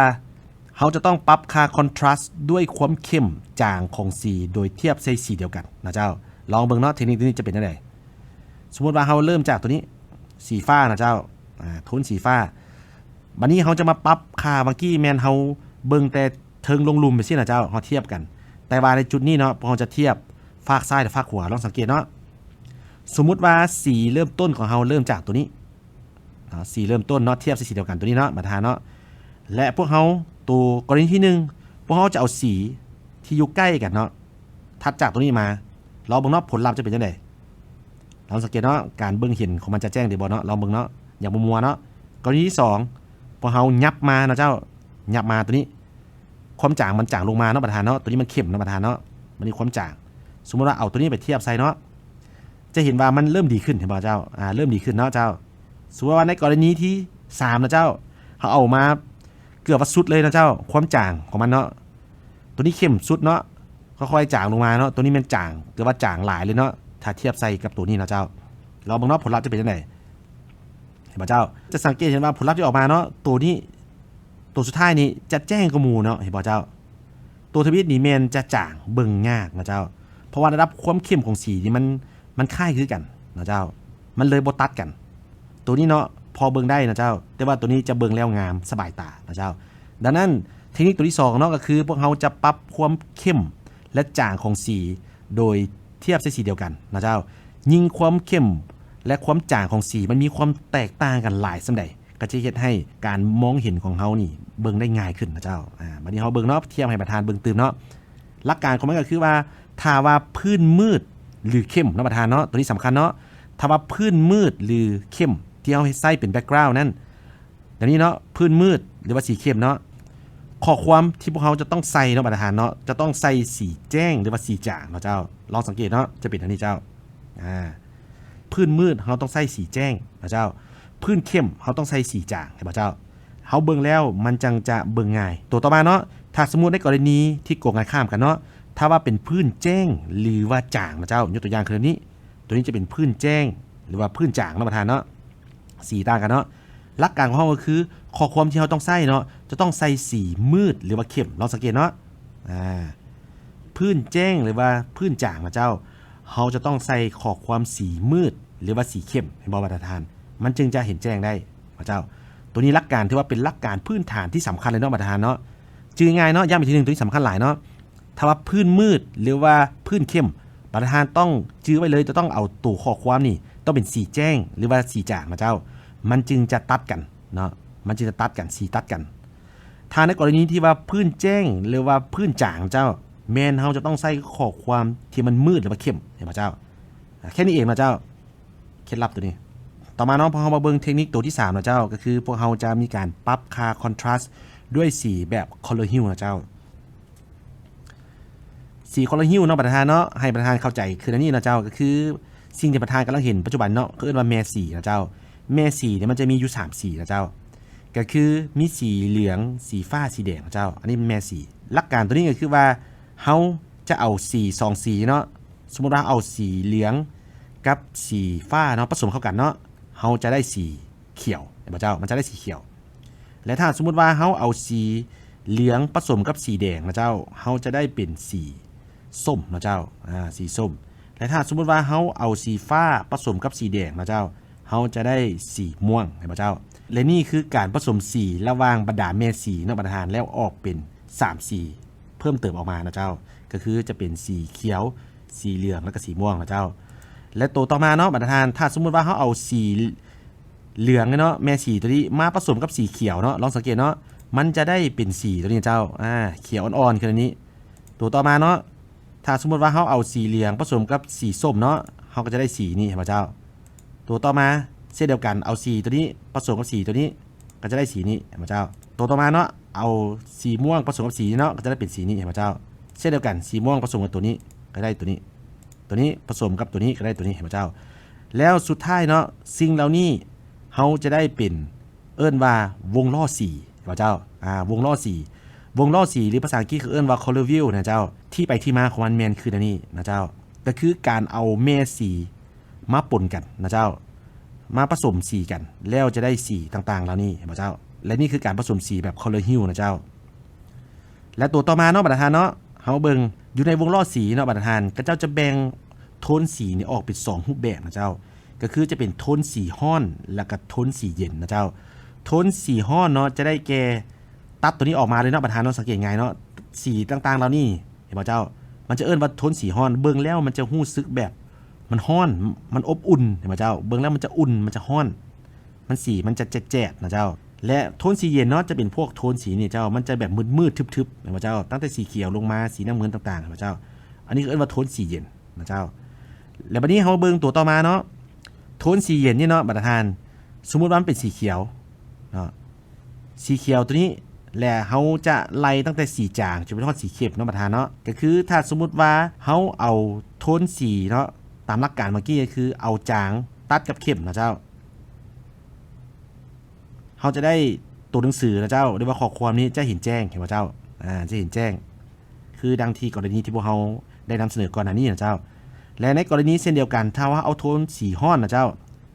ເຮົາຈະຕ້ອງປັບຄ່າຄອນທຣາສດ້ວຍຄວາມເຂັ້ມຈາງຂອງສີໂດຍທຽບໃສ່ສີດຽວກັນນະເຈົ້າ. ລອງເບິ່ງເນາະ ເທັກນິກຕົວນີ້ຈະເປັນຈັ່ງໃດ. ສົມມຸດວ່າເຮົາເລີ່ມຈາກຕົວນີ້ ສີຟ້ານະເຈົ້າ, ອາ ໂທນສີຟ້າ. ບັດນີ້ເຮົາຈະມາປັບຄ່າ, ເມື່ອກີ້ແມ່ນເຮົາເບິ່ງແຕ່ເທິງລົງລຸ່ມຈັ່ງຊີ້ນະເຈົ້າ, ເຮົາທຽບກັນ. ແຕ່ວ່າໃນຈຸດນີ້ເນາະ ພວກເຮົາຈະທຽບຟາກຊ້າຍ ແລະ ຟາກຂວາ. ລອງສັງເກດເນາະ, ສົມມຸດວ່າສີເລີ່ມຕົ້ນຂອງເຮົາເລີ່ມຈາກຕົວນີ້ເນາະ, ສີເລີ່ມຕົ້ນເນາະ ທຽບໃສ່ສີດຽວກັນຕົວນີ້ເນາະ ບັນດາທ່ານເນາະ. ແລະ ພວກເຮົາ ໂຕກໍລະນີທີໜຶ່ງ ພວກເຮົາຈະເອົາສີທີ່ຢູ່ໃກ້ກັນເນາະ ຖັດຈາກຕົວນີ້ມາ. ລອງເບິ່ງເນາະ ຜົນລັບຈະເປັນຈັ່ງໃດ. ລອງສັງເກດເນາະ ການເບິ່ງເຫັນຂອງມັນຈະແຈ້ງດີບໍ່ເນາະ. ລອງເບິ່ງເນາະ ຢ່າມົວໆເນາະ. ກໍລະນີທີສອງ ພວກເຮົາຫຍັບມາເນາະເຈົ້າ, ຫຍັບມາຕົວນີ້ ຄວາມຈາງມັນຈາງລົງມາເນາະ ບັນດາທ່ານເນາະ. ຕົວນີ້ມັນເຂັ້ມເນາະ ບັນດາທ່ານເນາະ, ບັດນີ້ຄວາມຈາງ. ສົມມຸດວ່າເອົາຕົວນີ້ໄປທຽບໃສ່ເນາະ ຈະເຫັນວ່າມັນເລີ່ມດີຂຶ້ນ ເຫັນບໍ່ເຈົ້າ? ອາ ເລີ່ມດີຂຶ້ນເນາະເຈົ້າ. ສົມມຸດວ່າໃນກໍລະນີທີສາມນະເຈົ້າ, ເຮົາເອົາມາເກືອບວ່າສຸດເລີຍນະເຈົ້າ, ຄວາມຈາງຂອງມັນເນາະ. ຕົວນີ້ເຂັ້ມສຸດເນາະ, ຄ່ອຍໆຈາງລົງມາເນາະ. ຕົວນີ້ແມ່ນຈາງ, ເກືອບວ່າຈາງຫຼາຍເລີຍເນາະ ຖ້າທຽບໃສ່ກັບຕົວນີ້ນະເຈົ້າ. ລອງເບິ່ງເນາະ ຜົນລັບຈະເປັນຈັ່ງໃດ. ເຫັນບໍ່ເຈົ້າ? ຈະສັງເກດເຫັນວ່າຜົນລັບທີ່ອອກມາເນາະ, ໂຕນີ້ ໂຕສຸດທ້າຍນີ້ຈະແຈ້ງກວ່າໝູ່ເນາະ, ເຫັນບໍ່ເຈົ້າ? ໂຕທຳອິດນີ້ແມ່ນຈະຈາງ ເບິ່ງຍາກນະເຈົ້າ, ເພາະວ່າລະດັບຄວາມເຂັ້ມຂອງສີນີ້ມັນ, ມັນຄ້າຍຄືກັນນະເຈົ້າ, ມັນເລີຍບໍ່ຕັດກັນ. ໂຕນີ້ເນາະ ພໍເບິ່ງໄດ້ນະເຈົ້າ, ແຕ່ວ່າໂຕນີ້ຈະເບິ່ງແລ້ວງາມສະບາຍຕານະເຈົ້າ. ດັ່ງນັ້ນ ເທັກນິກໂຕທີສອງເນາະ ກໍຄືພວກເຮົາຈະປັບຄວາມເຂັ້ມ ແລະ ຈາງຂອງສີໂດຍທຽບໃສ່ສີດຽວກັນນະເຈົ້າ. ຍິ່ງຄວາມເຂັ້ມ ແລະ ຄວາມຈາງຂອງສີມັນມີຄວາມແຕກຕ່າງກັນຫຼາຍສ່ຳໃດ ກໍຈະເຮັດໃຫ້ການມອງເຫັນຂອງເຮົານີ້ເບິ່ງໄດ້ງ່າຍຂຶ້ນນະເຈົ້າ. ອາ ບັດນີ້ເຮົາເບິ່ງເນາະ, ທຽບໃຫ້ປະທານເບິ່ງຕື່ມເນາະ. ຫຼັກການຂອງມັນກໍຄືວ່າ ຖ້າວ່າພື້ນມືດ ຫຼື ເຂັ້ມເນາະປະທານເນາະ, ຕົວນີ້ສຳຄັນເນາະ. ຖ້າວ່າພື້ນມືດ ຫຼື ເຂັ້ມ ທີ່ເຮົາເຮັດໃຊ້ເປັນແບັກກຣາວນັ້ນ ແບບນີ້ເນາະ, ພື້ນມືດ ຫຼືວ່າສີເຂັ້ມເນາະ, ຂໍ້ຄວາມທີ່ພວກເຮົາຈະຕ້ອງໃສ່ເນາະ ບັນດາທ່ານເນາະ, ຈະຕ້ອງໃສ່ສີແຈ້ງ ຫຼືວ່າສີຈາງເນາະເຈົ້າ. ລອງສັງເກດເນາະ, ຈະເປັນອັນນີ້ເຈົ້າ. ອາ ພື້ນມືດ ເຮົາຕ້ອງໃສ່ສີແຈ້ງນະເຈົ້າ, ພື້ນເຂັ້ມ ເຮົາຕ້ອງໃສ່ສີຈາງ, ເຫັນບໍ່ເຈົ້າ? ເຮົາເບິ່ງແລ້ວມັນຈັ່ງຈະເບິ່ງງ່າຍ. ໂຕຕໍ່ມາເນາະ, ຖ້າສົມມຸດໃນກໍລະນີທີ່ກົງກັນຂ້າມກັນເນາະ, ຖ້າວ່າເປັນພື້ນແຈ້ງ ຫຼືວ່າຈາງນະເຈົ້າ, ຍົກຕົວຢ່າງຄືນີ້, ຕົວນີ້ຈະເປັນພື້ນແຈ້ງ ຫຼືວ່າພື້ນຈາງເນາະ ບັນດາທ່ານເນາະ. ສີຕ່າງກັນເນາະ. ຫຼັກການຂອງເຮົາກໍຄື ຂໍ້ຄວາມທີ່ເຮົາຕ້ອງໃສ່ເນາະ ຈະຕ້ອງໃສ່ສີມືດ ຫຼືວ່າເຂັ້ມ. ລອງສັງເກດເນາະ, ອາ ພື້ນແຈ້ງ ຫຼືວ່າພື້ນຈາງນະເຈົ້າ, ເຮົາຈະຕ້ອງໃສ່ຂໍ້ຄວາມສີມືດ ຫຼືວ່າສີເຂັ້ມ, ເຫັນບໍ່ບັນດາທ່ານ? ມັນຈຶ່ງຈະເຫັນແຈ້ງໄດ້ນະເຈົ້າ. ຕົວນີ້ຫຼັກການ ຖືວ່າເປັນຫຼັກການພື້ນຖານທີ່ສຳຄັນເລີຍເນາະ ບັນດາທ່ານເນາະ. ຈື່ງ່າຍເນາະ, ຢ້ຳອີກທີໜຶ່ງ, ຕົວນີ້ສຳຄັນຫຼາຍເນາະ. ຖ້າວ່າພື້ນມືດ ຫຼືວ່າພື້ນເຂັ້ມ, ບັນດາທ່ານຕ້ອງຈື່ໄວ້ເລີຍ, ຈະຕ້ອງເອົາໂຕຂໍ້ຄວາມນີ້ ຕ້ອງເປັນສີແຈ້ງ ຫຼືວ່າສີຈາງນະເຈົ້າ, ມັນຈຶ່ງຈະຕັດກັນເນາະ, ມັນຈຶ່ງຈະຕັດກັນ, ສີຕັດກັນ. ຖ້າໃນກໍລະນີທີ່ວ່າພື້ນແຈ້ງ ຫຼືວ່າພື້ນຈາງເຈົ້າ, ແມ່ນເຮົາຈະຕ້ອງໃສ່ຂໍ້ຄວາມທີ່ມັນມືດ ຫຼືວ່າເຂັ້ມ, ເຫັນບໍ່ເຈົ້າ? ອາ ແຄ່ນີ້ເອງນະເຈົ້າ, ເຄັດລັບຕົວນີ້. ຕໍ່ມາເນາະ, ພວກເຮົາມາເບິ່ງເທັກນິກຕົວທີສາມນະເຈົ້າ, ກໍຄືພວກເຮົາຈະມີການປັບຄ່າຄອນທຣາສດ້ວຍສີແບບ Color Hue ນະເຈົ້າ. ສີ Color Hue ເນາະ ບັນດາທ່ານເນາະ, ໃຫ້ບັນດາທ່ານເຂົ້າໃຈຄືອັນນີ້ເນາະເຈົ້າ, ກໍຄືສິ່ງທີ່ບັນດາທ່ານກຳລັງເຫັນປັດຈຸບັນເນາະ ເຂົາເອີ້ນວ່າແມ່ສີນະເຈົ້າ. ແມ່ສີນີ້ມັນຈະມີຢູ່ສາມສີນະເຈົ້າ, ກໍຄືມີສີເຫຼືອງ, ສີຟ້າ, ສີແດງນະເຈົ້າ. ອັນນີ້ແມ່ສີ. ຫຼັກການຕົວນີ້ກໍຄືວ່າ ເຮົາຈະເອົາສີສອງສີເນາະ, ສົມມຸດວ່າເຮົາເອົາສີເຫຼືອງກັບສີຟ້າເນາະ ປະສົມເຂົ້າກັນເນາະ, ເຮົາຈະໄດ້ສີຂຽວ, ເຫັນບໍ່ເຈົ້າ? ມັນຈະໄດ້ສີຂຽວ. ແລະ ຖ້າສົມມຸດວ່າເຮົາເອົາສີເຫຼືອງປະສົມກັບສີແດງນະເຈົ້າ, ເຮົາຈະໄດ້ເປັນສີສົ້ມນະເຈົ້າ, ອາ ສີສົ້ມ. ແລະ ຖ້າສົມມຸດວ່າເຮົາເອົາສີຟ້າປະສົມກັບສີແດງນະເຈົ້າ, ເຮົາຈະໄດ້ສີມ່ວງ, ເຫັນບໍ່ເຈົ້າ? ແລະ ນີ້ຄືການປະສົມສີລະຫວ່າງບັນດາແມ່ສີເນາະ ບັນດາທ່ານ, ແລ້ວອອກເປັນສາມສີເພີ່ມເຕີມອອກມານະເຈົ້າ, ກໍຄືຈະເປັນສີຂຽວ, ສີເຫຼືອງ ແລະ ກໍສີມ່ວງນະເຈົ້າ. ແລະ ໂຕຕໍ່ມາເນາະ ບັນດາທ່ານ, ຖ້າສົມມຸດວ່າເຮົາເອົາສີ ເຫຼືອງເນາະ, ແມ່ສີຕົວນີ້ມາປະສົມກັບສີຂຽວເນາະ, ລອງສັງເກດເນາະ, ມັນຈະໄດ້ເປັນສີຕົວນີ້ເຈົ້າ, ອາ ຂຽວອ່ອນໆ ຄືອັນນີ້. ໂຕຕໍ່ມາເນາະ, ຖ້າສົມມຸດວ່າເຮົາເອົາສີເຫຼືອງປະສົມກັບສີສົ້ມເນາະ, ເຮົາກໍຈະໄດ້ສີນີ້, ເຫັນບໍ່ເຈົ້າ? ໂຕຕໍ່ມາ ເຊັ່ນດຽວກັນ, ເອົາສີຕົວນີ້ປະສົມກັບສີຕົວນີ້, ກໍຈະໄດ້ສີນີ້, ເຫັນບໍ່ເຈົ້າ? ໂຕຕໍ່ມາເນາະ, ເອົາສີມ່ວງປະສົມກັບສີນີ້ເນາະ, ກໍຈະໄດ້ເປັນສີນີ້, ເຫັນບໍ່ເຈົ້າ? ເຊັ່ນດຽວກັນ, ສີມ່ວງປະສົມກັບຕົວນີ້, ກໍໄດ້ຕົວນີ້. ຕົວນີ້ປະສົມກັບຕົວນີ້ກໍໄດ້ຕົວນີ້, ເຫັນບໍ່ເຈົ້າ? ແລ້ວສຸດທ້າຍເນາະ, ສິ່ງເຫຼົ່ານີ້ເຮົາຈະໄດ້ເປັນ ເອີ້ນວ່າວົງລໍ້ສີ, ເຫັນບໍ່ເຈົ້າ? ອາ ວົງລໍ້ສີ, ວົງລໍ້ສີ ຫຼື ພາສາອັງກິດເຂົາເອີ້ນວ່າ color wheel ນະເຈົ້າ. ທີ່ໄປທີ່ມາຂອງມັນແມ່ນຄືແນວນີ້ນະເຈົ້າ, ກໍຄືການເອົາແມ່ສີມາປົນກັນນະເຈົ້າ, ມາປະສົມສີກັນ ແລ້ວຈະໄດ້ສີຕ່າງໆເຫຼົ່ານີ້, ເຫັນບໍ່ເຈົ້າ? ແລະ ນີ້ຄືການປະສົມສີແບບ color wheel ນະເຈົ້າ. ແລະ ຕົວຕໍ່ມາເນາະ ບັນດາທ່ານເນາະ ເຮົາເບິ່ງຢູ່ໃນວົງລໍ້ສີເນາະ ບັນດາທ່ານ ເຂົາເຈົ້າຈະແບ່ງໂທນສີນີ້ອອກເປັນສອງຮູບແບບນະເຈົ້າ ກໍຄືຈະເປັນໂທນສີຮ້ອນ ແລ້ວກໍໂທນສີເຢັນນະເຈົ້າ. ໂທນສີຮ້ອນເນາະ ຈະໄດ້ແກ່ ຕັດຕົວນີ້ອອກມາເລີຍເນາະ ບັນດາທ່ານເນາະ ສັງເກດງ່າຍເນາະ ສີຕ່າງໆເຫຼົ່ານີ້ ເຫັນບໍ່ເຈົ້າ? ມັນຈະເອີ້ນວ່າໂທນສີຮ້ອນ ເບິ່ງແລ້ວມັນຈະຮູ້ສຶກແບບມັນຮ້ອນ ມັນອົບອຸ່ນ ເຫັນບໍ່ເຈົ້າ? ເບິ່ງແລ້ວມັນຈະອຸ່ນ ມັນຈະຮ້ອນ ມັນ ສີມັນຈະແຈດໆນະເຈົ້າ. ແລະ ໂທນສີເຢັນເນາະ ຈະເປັນພວກໂທນສີນີ້ເຈົ້າ ມັນຈະແບບມືດໆທຶບໆ ເຫັນບໍ່ເຈົ້າ? ຕັ້ງແຕ່ສີຂຽວລົງມາ ສີນ້ຳເງິນຕ່າງໆ ເຫັນບໍ່ເຈົ້າ? ອັນນີ້ເອີ້ນວ່າໂທນສີເຢັນນະເຈົ້າ. ແລະ ບັດນີ້ເຮົາເບິ່ງຕົວຕໍ່ມາເນາະ ໂທນສີເຢັນນີ້ເນາະ ບັນດາທ່ານ ສົມມຸດວ່າມັນເປັນສີຂຽວເນາະ ສີຂຽວຕົວນີ້ ແລະ ເຮົາຈະໄລ່ຕັ້ງແຕ່ສີຈາງຈົນໄປຮອດສີເຂັ້ມເນາະ ບັນດາທ່ານເນາະ. ກໍຄືຖ້າສົມມຸດວ່າເຮົາເອົາໂທນສີເນາະ ຕາມຫຼັກການເມື່ອກີ້ ກໍຄືເອົາຈາງຕັດກັບເຂັ້ມນະເຈົ້າ ເຮົາຈະໄດ້ຕົວໜັງສືນະເຈົ້າ ຫຼືວ່າຂໍ້ຄວາມນີ້ຈະເຫັນແຈ້ງ ເຫັນບໍ່ເຈົ້າ? ອາ ຈະເຫັນແຈ້ງ ຄືດັ່ງທີ່ກໍລະນີທີ່ພວກເຮົາໄດ້ນຳສະເໜີກ່ອນໜ້ານີ້ນະເຈົ້າ. ແລະ ໃນກໍລະນີເຊັ່ນດຽວກັນ ຖ້າວ່າເອົາໂທນສີຮ້ອນນະເຈົ້າ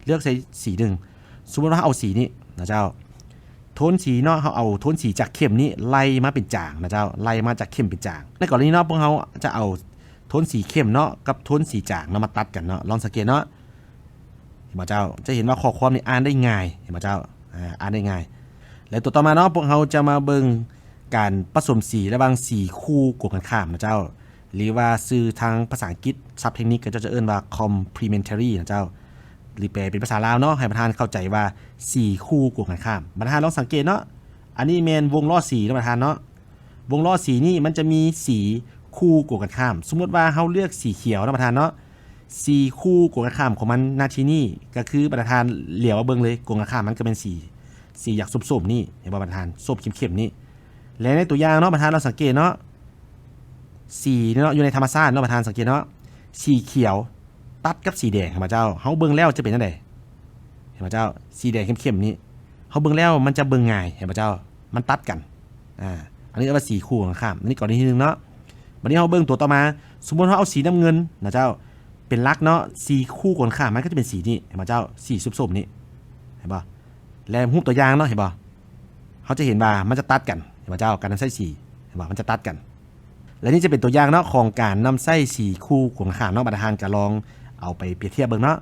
ເລືອກໃສ່ສີໜຶ່ງ ສົມມຸດວ່າເຮົາເອົາສີນີ້ນະເຈົ້າ ໂທນສີເນາະ ເຮົາເອົາໂທນສີຈາກເຂັ້ມນີ້ໄລ່ມາເປັນຈາງນະເຈົ້າ ໄລ່ມາຈາກເຂັ້ມເປັນຈາງ. ໃນກໍລະນີເນາະ ພວກເຮົາຈະເອົາໂທນສີເຂັ້ມເນາະ ກັບໂທນສີຈາງເນາະ ມາຕັດກັນເນາະ ລອງສັງເກດເນາະ ເຫັນບໍ່ເຈົ້າ? ຈະເຫັນວ່າຂໍ້ຄວາມນີ້ອ່ານໄດ້ງ່າຍ ເຫັນບໍ່ເຈົ້າ? ອາ ອ່ານໄດ້ງ່າຍ. ແລະ ຕົວຕໍ່ມາເນາະ ພວກເຮົາຈະມາເບິ່ງການປະສົມສີລະຫວ່າງສີຄູ່ກົງກັນຂ້າມນະເຈົ້າ ຫຼືວ່າຊື່ທາງພາສາອັງກິດ ສັບເທັກນິກ ເຂົາເຈົ້າຈະເອີ້ນວ່າ complementary ນະເຈົ້າ ຫຼືແປເປັນພາສາລາວເນາະ ໃຫ້ບັນດາທ່ານເຂົ້າໃຈວ່າສີຄູ່ກົງກັນຂ້າມ. ບັນດາທ່ານລອງສັງເກດເນາະ ອັນນີ້ແມ່ນວົງລໍ້ສີເນາະ ບັນດາທ່ານເນາະ ວົງລໍ້ສີນີ້ມັນຈະມີສີຄູ່ກົງກັນຂ້າມ. ສົມມຸດວ່າເຮົາເລືອກສີຂຽວເນາະ ບັນດາທ່ານເນາະ ສີຄູ່ກົງກັນຂ້າມຂອງມັນ ນະທີ່ນີ້ ກໍຄືບັນດາທ່ານຫຼຽວມາເບິ່ງເລີຍ ກົງກັນຂ້າມມັນກໍແມ່ນສີ ສີຢາກສົ້ມໆນີ້ ເຫັນບໍ່ບັນດາທ່ານ? ສົ້ມເຂັ້ມໆນີ້. ແລະ ໃນຕົວຢ່າງເນາະ ບັນດາທ່ານລອງສັງເກດເນາະ ສີເນາະ ຢູ່ໃນທຳມະຊາດເນາະ ບັນດາທ່ານສັງເກດເນາະ ສີຂຽວຕັດກັບສີແດງ ເຫັນບໍ່ເຈົ້າ? ເຮົາເບິ່ງແລ້ວຈະເປັນຈັ່ງໃດ? ເຫັນບໍ່ເຈົ້າ? ສີແດງເຂັ້ມໆນີ້ ເຮົາເບິ່ງແລ້ວມັນຈະເບິ່ງງ່າຍ ເຫັນບໍ່ເຈົ້າ? ມັນຕັດກັນ ອາ ອັນນີ້ເອີ້ນວ່າສີຄູ່ກົງກັນຂ້າມ. ອັນນີ້ກໍລະນີທີໜຶ່ງເນາະ. ບັດນີ້ເຮົາເບິ່ງຕົວຕໍ່ມາ ສົມມຸດເຮົາເອົາສີນ້ຳເງິນນະເຈົ້າ ເປັນຫຼັກເນາະ ສີຄູ່ກົງກັນຂ້າມມັນກໍຈະເປັນສີນີ້ ເຫັນບໍ່ເຈົ້າ? ສີສົ້ມໆນີ້ ເຫັນບໍ່? ແລະ ຮູບຕົວຢ່າງເນາະ ເຫັນບໍ່? ເຮົາຈະເຫັນວ່າມັນຈະຕັດກັນ ເຫັນບໍ່ເຈົ້າ? ການນຳໃຊ້ສີ ເຫັນບໍ່? ມັນຈະຕັດກັນ. ແລະ ນີ້ຈະເປັນຕົວຢ່າງເນາະ ຂອງການນຳໃຊ້ສີຄູ່ກົງກັນຂ້າມເນາະ ບັນດາທ່ານກໍລອງເອົາໄປປຽບທຽບເບິ່ງເນາະ.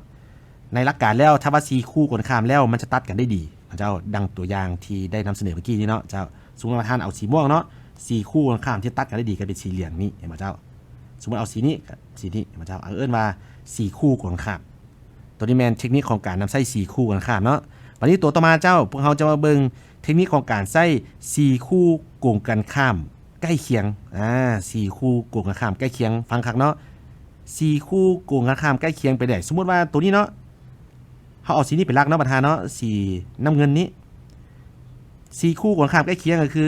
ໃນຫຼັກການແລ້ວ ຖ້າວ່າສີຄູ່ກົງກັນຂ້າມແລ້ວ ມັນຈະຕັດກັນໄດ້ດີນະເຈົ້າ ດັ່ງຕົວຢ່າງທີ່ໄດ້ນຳສະເໜີເມື່ອກີ້ນີ້ເນາະເຈົ້າ. ສົມມຸດວ່າທ່ານເອົາສີມ່ວງເນາະ ສີຄູ່ກົງກັນຂ້າມທີ່ຕັດກັນໄດ້ດີກໍເປັນສີເຫຼືອງນີ້ ເຫັນບໍ່ເຈົ້າ? ສົມມຸດເອົາສີນີ້ ສີນີ້ ເຫັນບໍ່ເຈົ້າ? ເອີ້ນວ່າສີຄູ່ກົງກັນຂ້າມ. ຕົວນີ້ແມ່ນເທັກນິກຂອງການນຳໃຊ້ສີຄູ່ກົງກັນຂ້າມເນາະ. ບັດນີ້ຕົວຕໍ່ມາເຈົ້າ ພວກເຮົາຈະມາເບິ່ງເທັກນິກຂອງການໃຊ້ສີຄູ່ກົງກັນຂ້າມໃກ້ຄຽງ. ອາ ສີຄູ່ກົງກັນຂ້າມໃກ້ຄຽງ ຟັງຄັກເນາະ ສີຄູ່ກົງກັນຂ້າມໃກ້ຄຽງໄປໄດ້. ສົມມຸດວ່າຕົວນີ້ເນາະ ເຮົາເອົາສີນີ້ເປັນຫຼັກເນາະ ບັນດາທ່ານເນາະ ສີນ້ຳເງິນນີ້ ສີຄູ່ກົງກັນຂ້າມໃກ້ຄຽງກໍຄື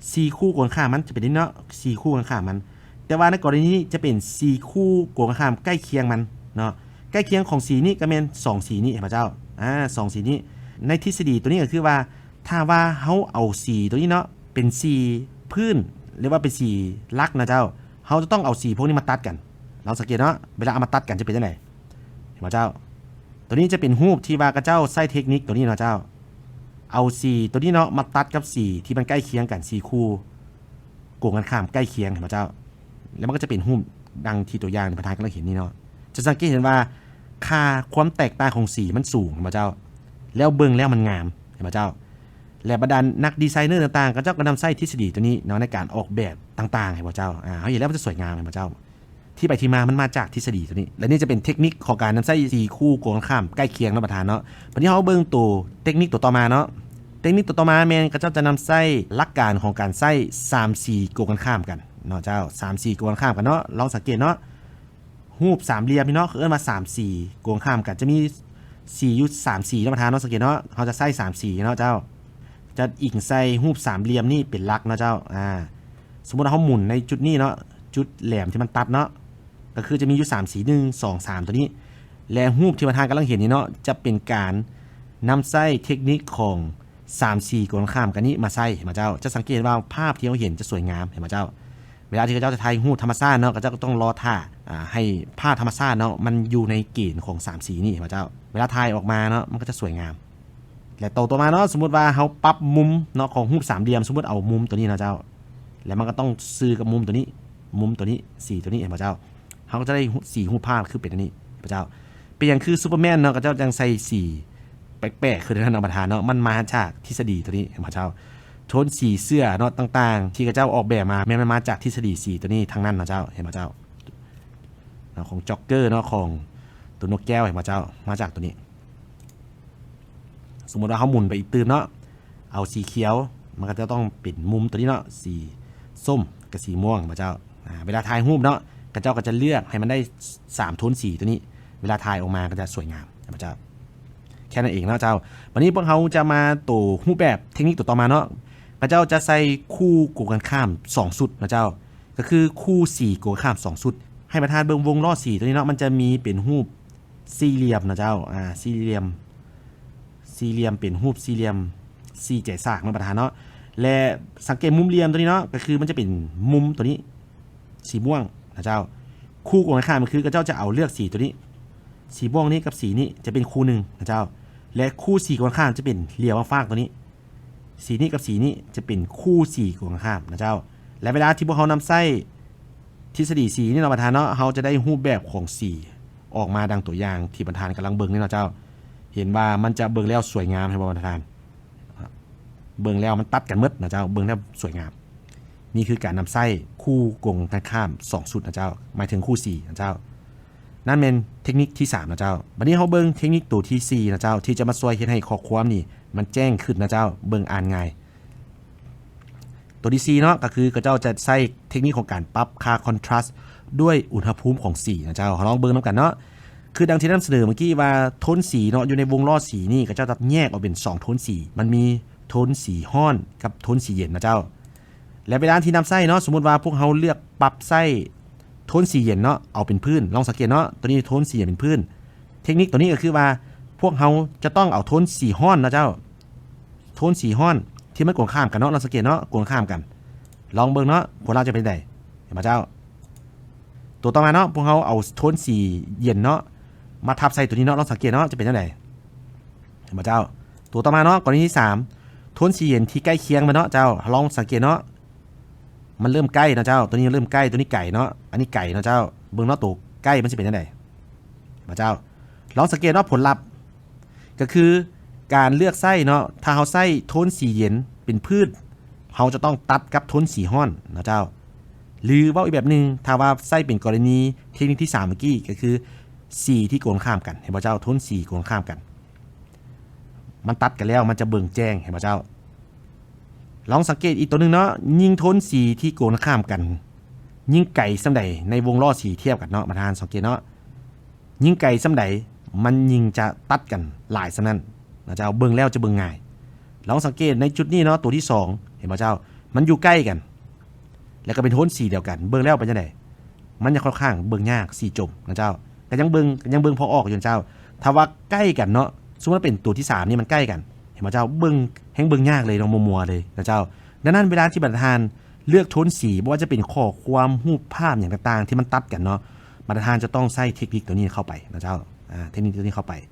ສີຄູ່ກົງກັນຂ້າມມັນຈະເປັນນີ້ເນາະ ສີຄູ່ກົງກັນຂ້າມມັນ. ແຕ່ວ່າໃນກໍລະນີນີ້ຈະເປັນສີຄູ່ກົງກັນຂ້າມໃກ້ຄຽງມັນເນາະ. ໃກ້ຄຽງຂອງສີນີ້ກໍແມ່ນສອງສີນີ້ ເຫັນບໍ່ເຈົ້າ? ອາ ສອງສີນີ້. ໃນທິດສະດີຕົວນີ້ກໍຄືວ່າ ຖ້າວ່າເຮົາເອົາສີຕົວນີ້ເນາະ ເປັນສີພື້ນ ຫຼືວ່າເປັນສີຫຼັກນະເຈົ້າ ເຮົາຈະຕ້ອງເອົາສີພວກນີ້ມາຕັດກັນ. ລອງສັງເກດເນາະ ເວລາເອົາມາຕັດກັນຈະເປັນຈັ່ງໃດ? ເຫັນບໍ່ເຈົ້າ? ຕົວນີ້ຈະເປັນຮູບທີ່ວ່າເຂົາເຈົ້າໃຊ້ເທັກນິກຕົວນີ້ເນາະເຈົ້າ ເອົາສີຕົວນີ້ເນາະມາຕັດກັບສີທີ່ມັນໃກ້ຄຽງກັນ ສີຄູ່ກົງກັນຂ້າມໃກ້ຄຽງ ເຫັນບໍ່ເຈົ້າ? ແລ້ວມັນກໍຈະເປັນຮູບດັ່ງທີ່ຕົວຢ່າງທີ່ປະທານກຳລັງເຫັນນີ້ເນາະ. ຈະສັງເກດເຫັນວ່າຄ່າຄວາມແຕກຕ່າງຂອງສີມັນສູງ ເຫັນບໍ່ເຈົ້າ? ແລ້ວເບິ່ງແລ້ວມັນງາມ ເຫັນບໍ່ເຈົ້າ? ແລະ ບັນດານັກດີໄຊເນີຕ່າງໆ ເຂົາເຈົ້າກໍນຳໃຊ້ທິດສະດີຕົວນີ້ເນາະໃນການອອກແບບຕ່າງໆ ເຫັນບໍ່ເຈົ້າ? ອາ ເຮົາເຫັນແລ້ວມັນຈະສວຍງາມ ເຫັນບໍ່ເຈົ້າ? ທີ່ໄປທີ່ມາມັນມາຈາກທິດສະດີຕົວນີ້ ແລະ ນີ້ຈະເປັນເທັກນິກຂອງການນຳໃຊ້ສີຄູ່ກົງກັນຂ້າມໃກ້ຄຽງເນາະ ປະທານເນາະ. ບັດນີ້ເຮົາເບິ່ງໂຕເຕັກນິກໂຕຕໍ່ມາເນາະ. ເຕັກນິກໂຕຕໍ່ມາແມ່ນເຂົາເຈົ້າຈະນຳໃຊ້ຫຼັກການຂອງການໃຊ້ສາມສີກົງກັນຂ້າມກັນເນາະເຈົ້າ ສາມສີກົງກັນຂ້າມກັນເນາະ. ລອງສັງເກດເນາະ ຮູບສາມຫຼ່ຽມນີ້ເນາະ ເຂົາເອີ້ນວ່າສາມສີກົງກັນຂ້າມກັນ ຈະມີສີຢູ່ສາມສີເນາະ ປະທານເນາະ. ສັງເກດເນາະ ເຮົາຈະໃຊ້ສາມສີເນາະເຈົ້າ ຈະອີງໃສ່ຮູບສາມຫຼ່ຽມນີ້ເປັນຫຼັກເນາະເຈົ້າ. ອາ ສົມມຸດວ່າເຮົາໝູນໃນຈຸດນີ້ເນາະ ຈຸດແຫຼມທີ່ມັນຕັດເນາະ ກໍຄືຈະມີຢູ່ສາມສີ ໜຶ່ງ ສອງ ສາມ ຕົວນີ້ ແລະ ຮູບທີ່ວ່າທ່ານກຳລັງເຫັນນີ້ເນາະ ຈະເປັນການນຳໃຊ້ເທັກນິກຂອງສາມສີກົງກັນຂ້າມກັນນີ້ມາໃຊ້ ເຫັນບໍ່ເຈົ້າ? ຈະສັງເກດວ່າພາບທີ່ເຮົາເຫັນຈະສວຍງາມ ເຫັນບໍ່ເຈົ້າ? ເວລາທີ່ເຂົາເຈົ້າຈະຖ່າຍຮູບທຳມະຊາດເນາະ ເຂົາເຈົ້າກໍຕ້ອງລໍຖ້າ ອາ ໃຫ້ພາບທຳມະຊາດເນາະ ມັນຢູ່ໃນເກນຂອງສາມສີນີ້ ເຫັນບໍ່ເຈົ້າ? ເວລາຖ່າຍອອກມາເນາະ ມັນກໍຈະສວຍງາມ. ແລະ ໂຕຕໍ່ມາເນາະ ສົມມຸດວ່າເຮົາປັບມຸມເນາະ ຂອງຮູບສາມຫຼ່ຽມ ສົມມຸດເອົາມຸມຕົວນີ້ເນາະເຈົ້າ ແລ້ວມັນກໍຕ້ອງຊື່ກັບມຸມຕົວນີ້ ມຸມຕົວນີ້ ສີຕົວນີ້ ເຫັນບໍ່ເຈົ້າ? ເຮົາກໍຈະໄດ້ສີຮູບພາບຄືເປັນອັນນີ້ ເຫັນບໍ່ເຈົ້າ? ເປັນຫຍັງຄື Superman ເນາະ ເຂົາເຈົ້າຈັ່ງໃສ່ສີແປກໆຄືນັ້ນເນາະ ປະທານເນາະ? ມັນມາຈາກທິດສະດີຕົວນີ້ ເຫັນບໍ່ເຈົ້າ? ໂທນສີເສື້ອເນາະ ຕ່າງໆ ທີ່ເຂົາເຈົ້າອອກແບບມາ ແມ່ນມັນມາຈາກທິດສະດີສີຕົວນີ້ທັງນັ້ນເນາະເຈົ້າ ເຫັນບໍ່ເຈົ້າ? ເນາະ ຂອງ Joker ເນາະ ຂອງຕົວນົກແກ້ວ ເຫັນບໍ່ເຈົ້າ? ມາຈາກຕົວນີ້. ສົມມຸດວ່າເຮົາໝູນໄປອີກຕື່ມເນາະ ເອົາສີຂຽວ ມັນກໍຈະຕ້ອງເປັນມຸມຕົວນີ້ເນາະ ສີສົ້ມກັບສີມ່ວງ ເຫັນບໍ່ເຈົ້າ? ອາ ເວລາຖ່າຍຮູບເນາະ ເຂົາເຈົ້າກໍຈະເລືອກໃຫ້ມັນໄດ້ສາມໂທນສີຕົວນີ້ ເວລາຖ່າຍອອກມາກໍຈະສວຍງາມ ເຫັນບໍ່ເຈົ້າ? ແຄ່ນັ້ນເອງເນາະເຈົ້າ. ບັດນີ້ພວກເຮົາຈະມາໂຕຮູບແບບເທັກນິກໂຕຕໍ່ມາເນາະ ເຂົາເຈົ້າຈະໃສ່ຄູ່ກົງກັນຂ້າມສອງຊຸດເນາະເຈົ້າ ກໍຄືຄູ່ສີກົງກັນຂ້າມສອງຊຸດ. ໃຫ້ປະທານເບິ່ງວົງລໍ້ສີຕົວນີ້ເນາະ ມັນຈະມີເປັນຮູບສີ່ຫຼ່ຽມເນາະເຈົ້າ ອາ ສີ່ຫຼ່ຽມ ສີ່ຫຼ່ຽມ ເປັນຮູບສີ່ຫຼ່ຽມ ສີ່ແຈສາກເນາະປະທານເນາະ ແລະ ສັງເກດມຸມຫຼ່ຽມຕົວນີ້ເນາະ ກໍຄືມັນຈະເປັນມຸມຕົວນີ້ ສີມ່ວງນະເຈົ້າ. ຄູ່ກົງກັນຂ້າມກໍຄືເຂົາເຈົ້າຈະເອົາເລືອກສີຕົວນີ້ ສີມ່ວງນີ້ກັບສີນີ້ຈະເປັນຄູ່ໜຶ່ງນະເຈົ້າ ແລະ ຄູ່ສີກົງກັນຂ້າມຈະເປັນຫຼ່ຽມຟ້າໆຕົວນີ້ ສີນີ້ກັບສີນີ້ຈະເປັນຄູ່ສີກົງກັນຂ້າມນະເຈົ້າ. ແລະ ເວລາທີ່ພວກເຮົານຳໃຊ້ທິດສະດີສີນີ້ເນາະປະທານເນາະ ເຮົາຈະໄດ້ຮູບແບບຂອງສີອອກມາດັ່ງຕົວຢ່າງທີ່ປະທານກຳລັງເບິ່ງນີ້ເນາະເຈົ້າ. ເຫັນວ່າມັນຈະເບິ່ງແລ້ວສວຍງາມ ເຫັນບໍ່ປະທານ? ເບິ່ງແລ້ວມັນຕັດກັນໝົດນະເຈົ້າ ເບິ່ງແລ້ວສວຍງາມ. ນີ້ຄືການນຳໃຊ້ຄູ່ກົງກັນຂ້າມສອງຊຸດນະເຈົ້າ ໝາຍເຖິງຄູ່ສີນະເຈົ້າ. ນັ້ນແມ່ນເທັກນິກທີສາມນະເຈົ້າ. ບັດນີ້ເຮົາເບິ່ງເທັກນິກໂຕທີສີ່ນະເຈົ້າ ທີ່ຈະມາຊ່ວຍເຮັດໃຫ້ຂໍ້ຄວາມນີ້ມັນແຈ້ງຂຶ້ນນະເຈົ້າ ເບິ່ງອ່ານງ່າຍ. ໂຕທີສີ່ເນາະ ກໍຄືເຂົາເຈົ້າຈະໃຊ້ເທັກນິກຂອງການປັບຄ່າຄອນທຣາສດ້ວຍອຸນຫະພູມຂອງສີນະເຈົ້າ. ເຮົາລອງເບິ່ງນຳກັນເນາະ. ຄືດັ່ງທີ່ນຳສະເໜີເມື່ອກີ້ວ່າ ໂທນສີເນາະ ຢູ່ໃນວົງລໍ້ສີນີ້ ເຂົາເຈົ້າຈະແຍກອອກເປັນສອງໂທນສີ ມັນມີໂທນສີຮ້ອນກັບໂທນສີເຢັນນະເຈົ້າ. ແລະ ເວລາທີ່ນຳໃຊ້ເນາະ ສົມມຸດວ່າພວກເຮົາເລືອກປັບໃຊ້ໂທນສີເຢັນເນາະ ເອົາເປັນພື້ນ ລອງສັງເກດເນາະ ຕົວນີ້ໂທນສີເຢັນເປັນພື້ນ. ເທັກນິກຕົວນີ້ກໍຄືວ່າ ພວກເຮົາຈະຕ້ອງເອົາໂທນສີຮ້ອນເນາະເຈົ້າ ໂທນສີຮ້ອນທີ່ມັນກົງຂ້າມກັນເນາະ ລອງສັງເກດເນາະ ກົງຂ້າມກັນ ລອງເບິ່ງເນາະ ຜົນລັບຈະເປັນໃດ ເຫັນບໍ່ເຈົ້າ? ຕົວຕໍ່ມາເນາະ ພວກເຮົາເອົາໂທນສີເຢັນເນາະ ມາທັບໃສ່ຕົວນີ້ເນາະ ລອງສັງເກດເນາະ ຈະເປັນຈັ່ງໃດ ເຫັນບໍ່ເຈົ້າ? ຕົວຕໍ່ມາເນາະ ກໍລະນີທີສາມ ໂທນສີເຢັນທີ່ໃກ້ຄຽງມັນເນາະເຈົ້າ ລອງສັງເກດເນາະ ມັນເລີ່ມໃກ້ເນາະເຈົ້າ ຕົວນີ້ເລີ່ມໃກ້ ຕົວນີ້ໄກເນາະ ອັນນີ້ໄກເນາະເຈົ້າ. ເບິ່ງເນາະ ຕົວໃກ້ມັນຊິເປັນຈັ່ງໃດ ເຫັນບໍ່ເຈົ້າ? ລອງສັງເກດເນາະ ຜົນລັບ ກໍຄືການເລືອກໃຊ້ເນາະ ຖ້າເຮົາໃຊ້ໂທນສີເຢັນເປັນພື້ນ ເຮົາຈະຕ້ອງຕັດກັບໂທນສີຮ້ອນເນາະເຈົ້າ. ຫຼືເວົ້າອີກແບບໜຶ່ງ ຖ້າວ່າໃຊ້ເປັນກໍລະນີເທັກນິກທີສາມເມື່ອກີ້ ກໍຄືສີທີ່ກົງກັນຂ້າມກັນ ເຫັນບໍ່ເຈົ້າ? ໂທນສີກົງກັນຂ້າມກັນ ມັນຕັດກັນແລ້ວ ມັນຈະເບິ່ງແຈ້ງ ເຫັນບໍ່ເຈົ້າ? ລອງສັງເກດອີກຕົວໜຶ່ງເນາະ ຍິ່ງໂທນສີທີ່ກົງກັນຂ້າມກັນ ຍິ່ງໄກສ່ຳໃດໃນວົງລໍ້ສີທຽບກັນເນາະ ປະທານສັງເກດເນາະ ຍິ່ງໄກສ່ຳໃດ ມັນຍິ່ງຈະຕັດກັນຫຼາຍສ່ຳນັ້ນນະເຈົ້າ ເບິ່ງແລ້ວຈະເບິ່ງງ່າຍ. ລອງສັງເກດໃນຈຸດນີ້ເນາະ ຕົວທີສອງ ເຫັນບໍ່ເຈົ້າ? ມັນຢູ່ໃກ້ກັນ ແລ້ວກໍເປັນໂທນສີດຽວກັນ ເບິ່ງແລ້ວເປັນຈັ່ງໃດ? ມັນຍັງຄ່ອນຂ້າງເບິ່ງຍາກ ສີຈົມນະເຈົ້າ ກໍຍັງເບິ່ງ ກໍຍັງເບິ່ງພໍອອກຢູ່ນະເຈົ້າ. ຖ້າວ່າໃກ້ກັນເນາະ ສົມມຸດວ່າເປັນຕົວທີສາມນີ້ ມັນໃກ້ກັນ ເຫັນບໍ່ເຈົ້າ? ເບິ່ງ ແຮ່ງເບິ່ງຍາກເລີຍເນາະ ມົວໆເລີຍນະເຈົ້າ. ດັ່ງນັ້ນ ເວລາທີ່ບັນດາທ່ານເລືອກໂທນສີ ບໍ່ວ່າຈະເປັນຂໍ້ຄວາມ ຮູບພາບຫຍັງຕ່າງໆ ທີ່ມັນຕັດກັນເນາະ ບັນດາທ່ານຈະຕ້ອງໃຊ້ເທັກນິກຕົວນີ້ເຂົ້າໄປນະເຈົ້າ ອາ ເທັກນິກຕົວນີ້ເຂົ້າໄປ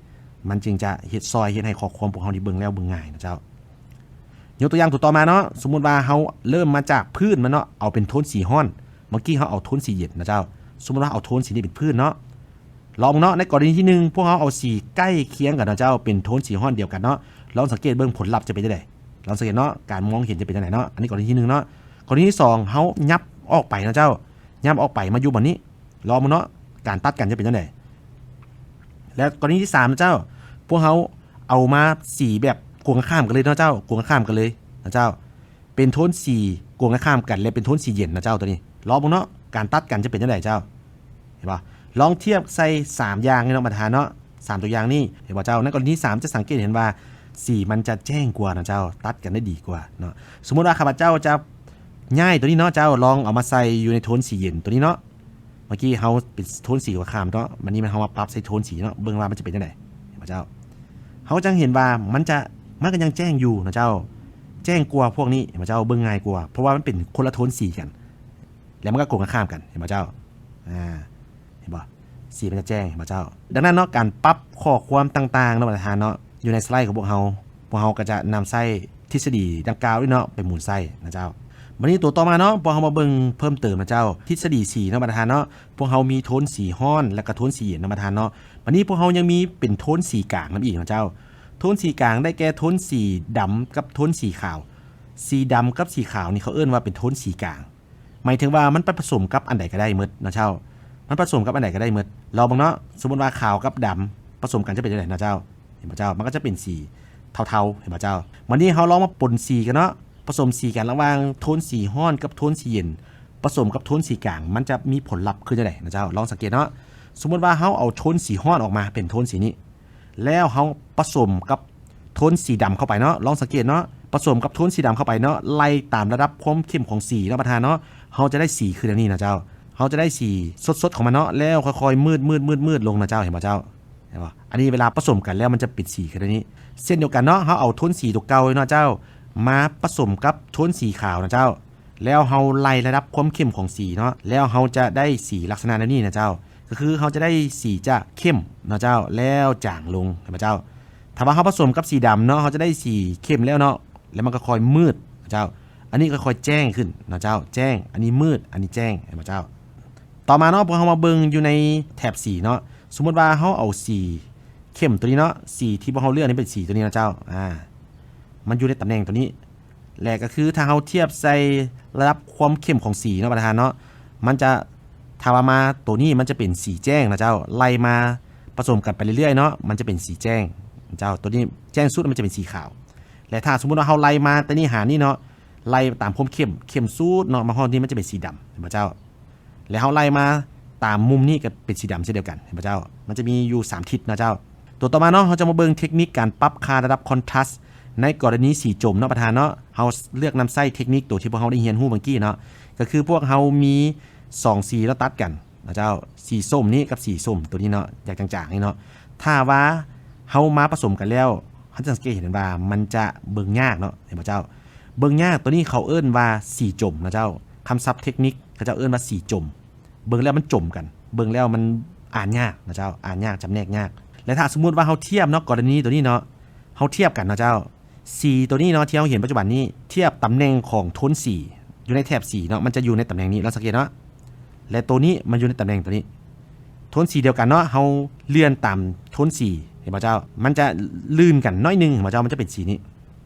ມັນຈຶ່ງຈະເຮັດ ຊ່ອຍເຮັດໃຫ້ຂໍ້ຄວາມພວກເຮົານີ້ເບິ່ງແລ້ວເບິ່ງງ່າຍນະເຈົ້າ. ຍົກຕົວຢ່າງຕົວຕໍ່ມາເນາະ ສົມມຸດວ່າເຮົາເລີ່ມມາຈາກພື້ນມັນເນາະ ເອົາເປັນໂທນສີຮ້ອນ ເມື່ອກີ້ເຮົາເອົາໂທນສີເຢັນນະເຈົ້າ ສົມມຸດວ່າເອົາໂທນສີນີ້ເປັນພື້ນເນາະ ລອງເນາະ ໃນກໍລະນີທີໜຶ່ງ ພວກເຮົາເອົາສີໃກ້ຄຽງກັນເນາະເຈົ້າ ເປັນໂທນສີຮ້ອນດຽວກັນເນາະ ລອງສັງເກດເບິ່ງຜົນລັບຈະເປັນຈັ່ງໃດ ລອງສັງເກດເນາະ ການມອງເຫັນຈະເປັນຈັ່ງໃດເນາະ ອັນນີ້ກໍລະນີທີໜຶ່ງເນາະ. ກໍລະນີທີສອງ ເຮົາຫຍັບອອກໄປເນາະເຈົ້າ ຫຍັບອອກໄປມາຢູ່ບ່ອນນີ້ ລອງເບິ່ງເນາະ ການຕັດກັນຈະເປັນຈັ່ງໃດ. ແລະ ກໍລະນີທີສາມນະເຈົ້າ ພວກເຮົາເອົາມາສີແບບກົງກັນຂ້າມກັນເລີຍເນາະເຈົ້າ ກົງກັນຂ້າມກັນເລີຍນະເຈົ້າ ເປັນໂທນສີກົງກັນຂ້າມກັນ ແລະ ເປັນໂທນສີເຢັນນະເຈົ້າ ຕົວນີ້ ລອງເບິ່ງເນາະ ການຕັດກັນຈະເປັນຈັ່ງໃດເຈົ້າ ເຫັນບໍ່? ລອງທຽບໃສ່ສາມຢ່າງນີ້ເນາະ ບັນດາທ່ານເນາະ ສາມຕົວຢ່າງນີ້ ເຫັນບໍ່ເຈົ້າ? ໃນກໍລະນີສາມ ຈະສັງເກດເຫັນວ່າສີມັນຈະແຈ້ງກວ່ານະເຈົ້າ ຕັດກັນໄດ້ດີກວ່າເນາະ. ສົມມຸດວ່າຂ້າພະເຈົ້າຈະຍ້າຍຕົວນີ້ເນາະເຈົ້າ ລອງເອົາມາໃສ່ຢູ່ໃນໂທນສີເຢັນຕົວນີ້ເນາະ ເມື່ອກີ້ເຮົາເປັນໂທນສີຂົວຂາມເນາະ ບັດນີ້ແມ່ນເຮົາມາປັບໃສ່ໂທນສີເນາະ ເບິ່ງວ່າມັນຈະເປັນຈັ່ງໃດ ເຫັນບໍ່ເຈົ້າ? ເຮົາຈັ່ງເຫັນວ່າມັນຈະ ມັນກໍຍັງແຈ້ງຢູ່ນະເຈົ້າ ແຈ້ງກວ່າພວກນີ້ ເຫັນບໍ່ເຈົ້າ? ເບິ່ງງ່າຍກວ່າ ເພາະວ່າມັນເປັນຄົນລະໂທນສີກັນ ແລ້ວມັນກໍກົງກັນຂ້າມກັນ ເຫັນບໍ່ເຈົ້າ? ອາ ເຫັນບໍ່? ສີມັນຈະແຈ້ງ ເຫັນບໍ່ເຈົ້າ? ດັ່ງນັ້ນເນາະ ການປັບຂໍ້ຄວາມຕ່າງໆເນາະ ບັນດາທ່ານເນາະ ຢູ່ໃນສະໄລຂອງພວກເຮົາ ພວກເຮົາກໍຈະນຳໃຊ້ທິດສະດີດັ່ງກ່າວນີ້ເນາະ ໄປໝູນໃສ່ນະເຈົ້າ. ມ ບັດນີ້ໂຕຕໍ່ມາເນາະ ພວກເຮົາມາເບິ່ງເພີ່ມເຕີມນະເຈົ້າ ທິດສະດີສີເນາະບັດທ່ານເນາະ. ພວກເຮົາມີໂທນສີຮ້ອນ ແລະກະໂທນສີເຢັນເນາະບັດທ່ານເນາະ. ບັດນີ້ພວກເຮົາຍັງມີເປັນໂທນສີກາງນຳອີກນະເຈົ້າ. ໂທນສີກາງໄດ້ແກ່ໂທນສີດຳກັບໂທນສີຂາວ. ສີດຳກັບສີຂາວນີ້ເຂົາເອີ້ນວ່າເປັນໂທນສີກາງ. ໝາຍເຖິງວ່າມັນໄປປະສົມກັບອັນໃດກໍໄດ້ໝົດນະເຈົ້າ. ມັນປະສົມກັບອັນໃດກໍໄດ້ໝົດ. ລອງເບິ່ງເນາະ ສົມມຸດວ່າຂາວກັບດຳປະສົມກັນຈະເປັນຈັ່ງໃດນະເຈົ້າ. ເຫັນບໍ່ເຈົ້າ? ມັນກໍຈະເປັນສີເທົາໆ ເຫັນບໍ່ເຈົ້າ? ບັດນີ້ເຮົາລອງມາປົນສີກັນເນາະ ປະສົມສີກັນລະຫວ່າງໂທນສີຮ້ອນກັບໂທນສີເຢັນ ປະສົມກັບໂທນສີກາງ ມັນຈະມີຜົນລັບຄືຈັ່ງໃດນະເຈົ້າ. ລອງສັງເກດເນາະ ສົມມຸດວ່າເຮົາເອົາໂທນສີຮ້ອນອອກມາເປັນໂທນສີນີ້ ແລ້ວເຮົາປະສົມກັບໂທນສີດຳເຂົ້າໄປເນາະ. ລອງສັງເກດເນາະ ປະສົມກັບໂທນສີດຳເຂົ້າໄປເນາະ ໄລ່ຕາມລະດັບຄວາມເຂັ້ມຂອງສີເນາະບັດທ່ານເນາະ. ເຮົາຈະໄດ້ສີຄືແນວນີ້ນະເຈົ້າ. ເຮົາຈະໄດ້ສີສົດໆຂອງມັນເນາະ ແລ້ວຄ່ອຍໆມືດໆໆລົງນະເຈົ້າ. ເຫັນບໍ່ເຈົ້າ? ເຫັນບໍ່? ອັນນີ້ເວລາປະສົມກັນແລ້ວມັນຈະເປັນສີຄືແນວນີ້. ເຊັ່ນດຽວກັນເນາະ ເຮົາເອົາໂທນສີຕົວເກົ່າເນາະເຈົ້າ ມາປະສົມກັບໂທນສີຂາວນະເຈົ້າ ແລ້ວເຮົາໄລ່ລະດັບຄວາມເຂັ້ມຂອງສີເນາະ ແລ້ວເຮົາຈະໄດ້ສີລັກສະນະແນວນີ້ນະເຈົ້າ. ກໍຄືເຮົາຈະໄດ້ສີຈະເຂັ້ມເນາະເຈົ້າ ແລ້ວຈາງລົງ ເຫັນບໍ່ເຈົ້າ? ຖ້າວ່າເຮົາປະສົມກັບສີດຳເນາະ ເຮົາຈະໄດ້ສີເຂັ້ມແລ້ວເນາະ ແລ້ວມັນກໍຄ່ອຍມືດນະເຈົ້າ. ອັນນີ້ກໍຄ່ອຍແຈ້ງຂຶ້ນນະເຈົ້າ ແຈ້ງ ອັນນີ້ມືດ ອັນນີ້ແຈ້ງ ເຫັນບໍ່ເຈົ້າ? ຕໍ່ມາເນາະ ພວກເຮົາມາເບິ່ງຢູ່ໃນແຖບສີເນາະ. ສົມມຸດວ່າເຮົາເອົາສີເຂັ້ມຕົວນີ້ເນາະ ສີທີ່ພວກເຮົາເລືອກນີ້ເປັນສີຕົວນີ້ນະເຈົ້າ. ອາ ມັນຢູ່ໃນຕຳແໜ່ງຕົວນີ້ ແລະກໍຄືຖ້າເຮົາທຽບໃສ່ລະດັບຄວາມເຂັ້ມຂອງສີເນາະບັດທ່ານເນາະ ມັນຈະ ຖ້າວ່າມາໂຕນີ້ມັນຈະເປັນສີແຈ້ງນະເຈົ້າ. ໄລ່ມາປະສົມກັນໄປເລື້ອຍໆເນາະ ມັນຈະເປັນສີແຈ້ງນະເຈົ້າ. ໂຕນີ້ແຈ້ງສຸດມັນຈະເປັນສີຂາວ. ແລະຖ້າສົມມຸດວ່າເຮົາໄລ່ມາແຕ່ນີ້ຫານີ້ເນາະ ໄລ່ຕາມຄວາມເຂັ້ມ ເຂັ້ມສຸດເນາະ ມາຮອດນີ້ມັນຈະເປັນສີດຳ ເຫັນບໍ່ເຈົ້າ? ແລ້ວເຮົາໄລ່ມາຕາມມຸມນີ້ກໍເປັນສີດຳເຊັ່ນດຽວກັນ ເຫັນບໍ່ເຈົ້າ? ມັນຈະມີຢູ່ສາມທິດນະເຈົ້າ. ຕົວຕໍ່ມາເນາະ ເຮົາຈະມາເບິ່ງເທັກນິກການປັບຄ່າລະດັບຄອນທຣາສໃນກໍລະນີສີຈົມເນາະປະທານເນາະ. ເຮົາເລືອກນຳໃຊ້ເທັກນິກໂຕທີ່ພວກເຮົາໄດ້ຮຽນຮູ້ເມື່ອກີ້ເນາະ ກໍຄືພວກເຮົາມີສອງສີເນາະຕັດກັນນະເຈົ້າ ສີສົ້ມນີ້ກັບສີສົ້ມໂຕນີ້ເນາະ ຢ່າງຈາງໆນີ້ເນາະ. ຖ້າວ່າເຮົາມາປະສົມກັນແລ້ວ ເຮົາຈະສັງເກດເຫັນວ່າມັນຈະເບິ່ງຍາກເນາະ ເຫັນບໍ່ເຈົ້າ? ເບິ່ງຍາກ ໂຕນີ້ເຂົາເອີ້ນວ່າສີຈົມນະເຈົ້າ. ຄຳສັບເທັກນິກເຂົາເຈົ້າເອີ້ນວ່າສີຈົມ. ເບິ່ງແລ້ວມັນຈົມກັນ ເບິ່ງແລ້ວມັນອ່ານຍາກນະເຈົ້າ ອ່ານຍາກ ຈຳແນກຍາກ. ແລະຖ້າສົມມຸດວ່າເຮົາທຽບເນາະ ກໍລະນີໂຕນີ້ເນາະ ເຮົາທຽບກັນນະເຈົ້າ ສີໂຕນີ້ເນາະ ທີ່ເຮົາເຫັນປັດຈຸບັນນີ້ ທຽບຕຳແໜ່ງຂອງໂທນສີຢູ່ໃນແຖບສີເນາະ ມັນຈະຢູ່ໃນຕຳແໜ່ງນີ້ ລອງສັງເກດເນາະ. ແລະໂຕນີ້ມັນຢູ່ໃນຕຳແໜ່ງໂຕນີ້ ໂທນສີດຽວກັນເນາະ ເຮົາເລື່ອນຕາມໂທນສີ ເຫັນບໍ່ເຈົ້າ? ມັນຈະລື່ນກັນໜ້ອຍໜຶ່ງ ເຫັນບໍ່ເຈົ້າ? ມັນຈະເປັນສີນີ້.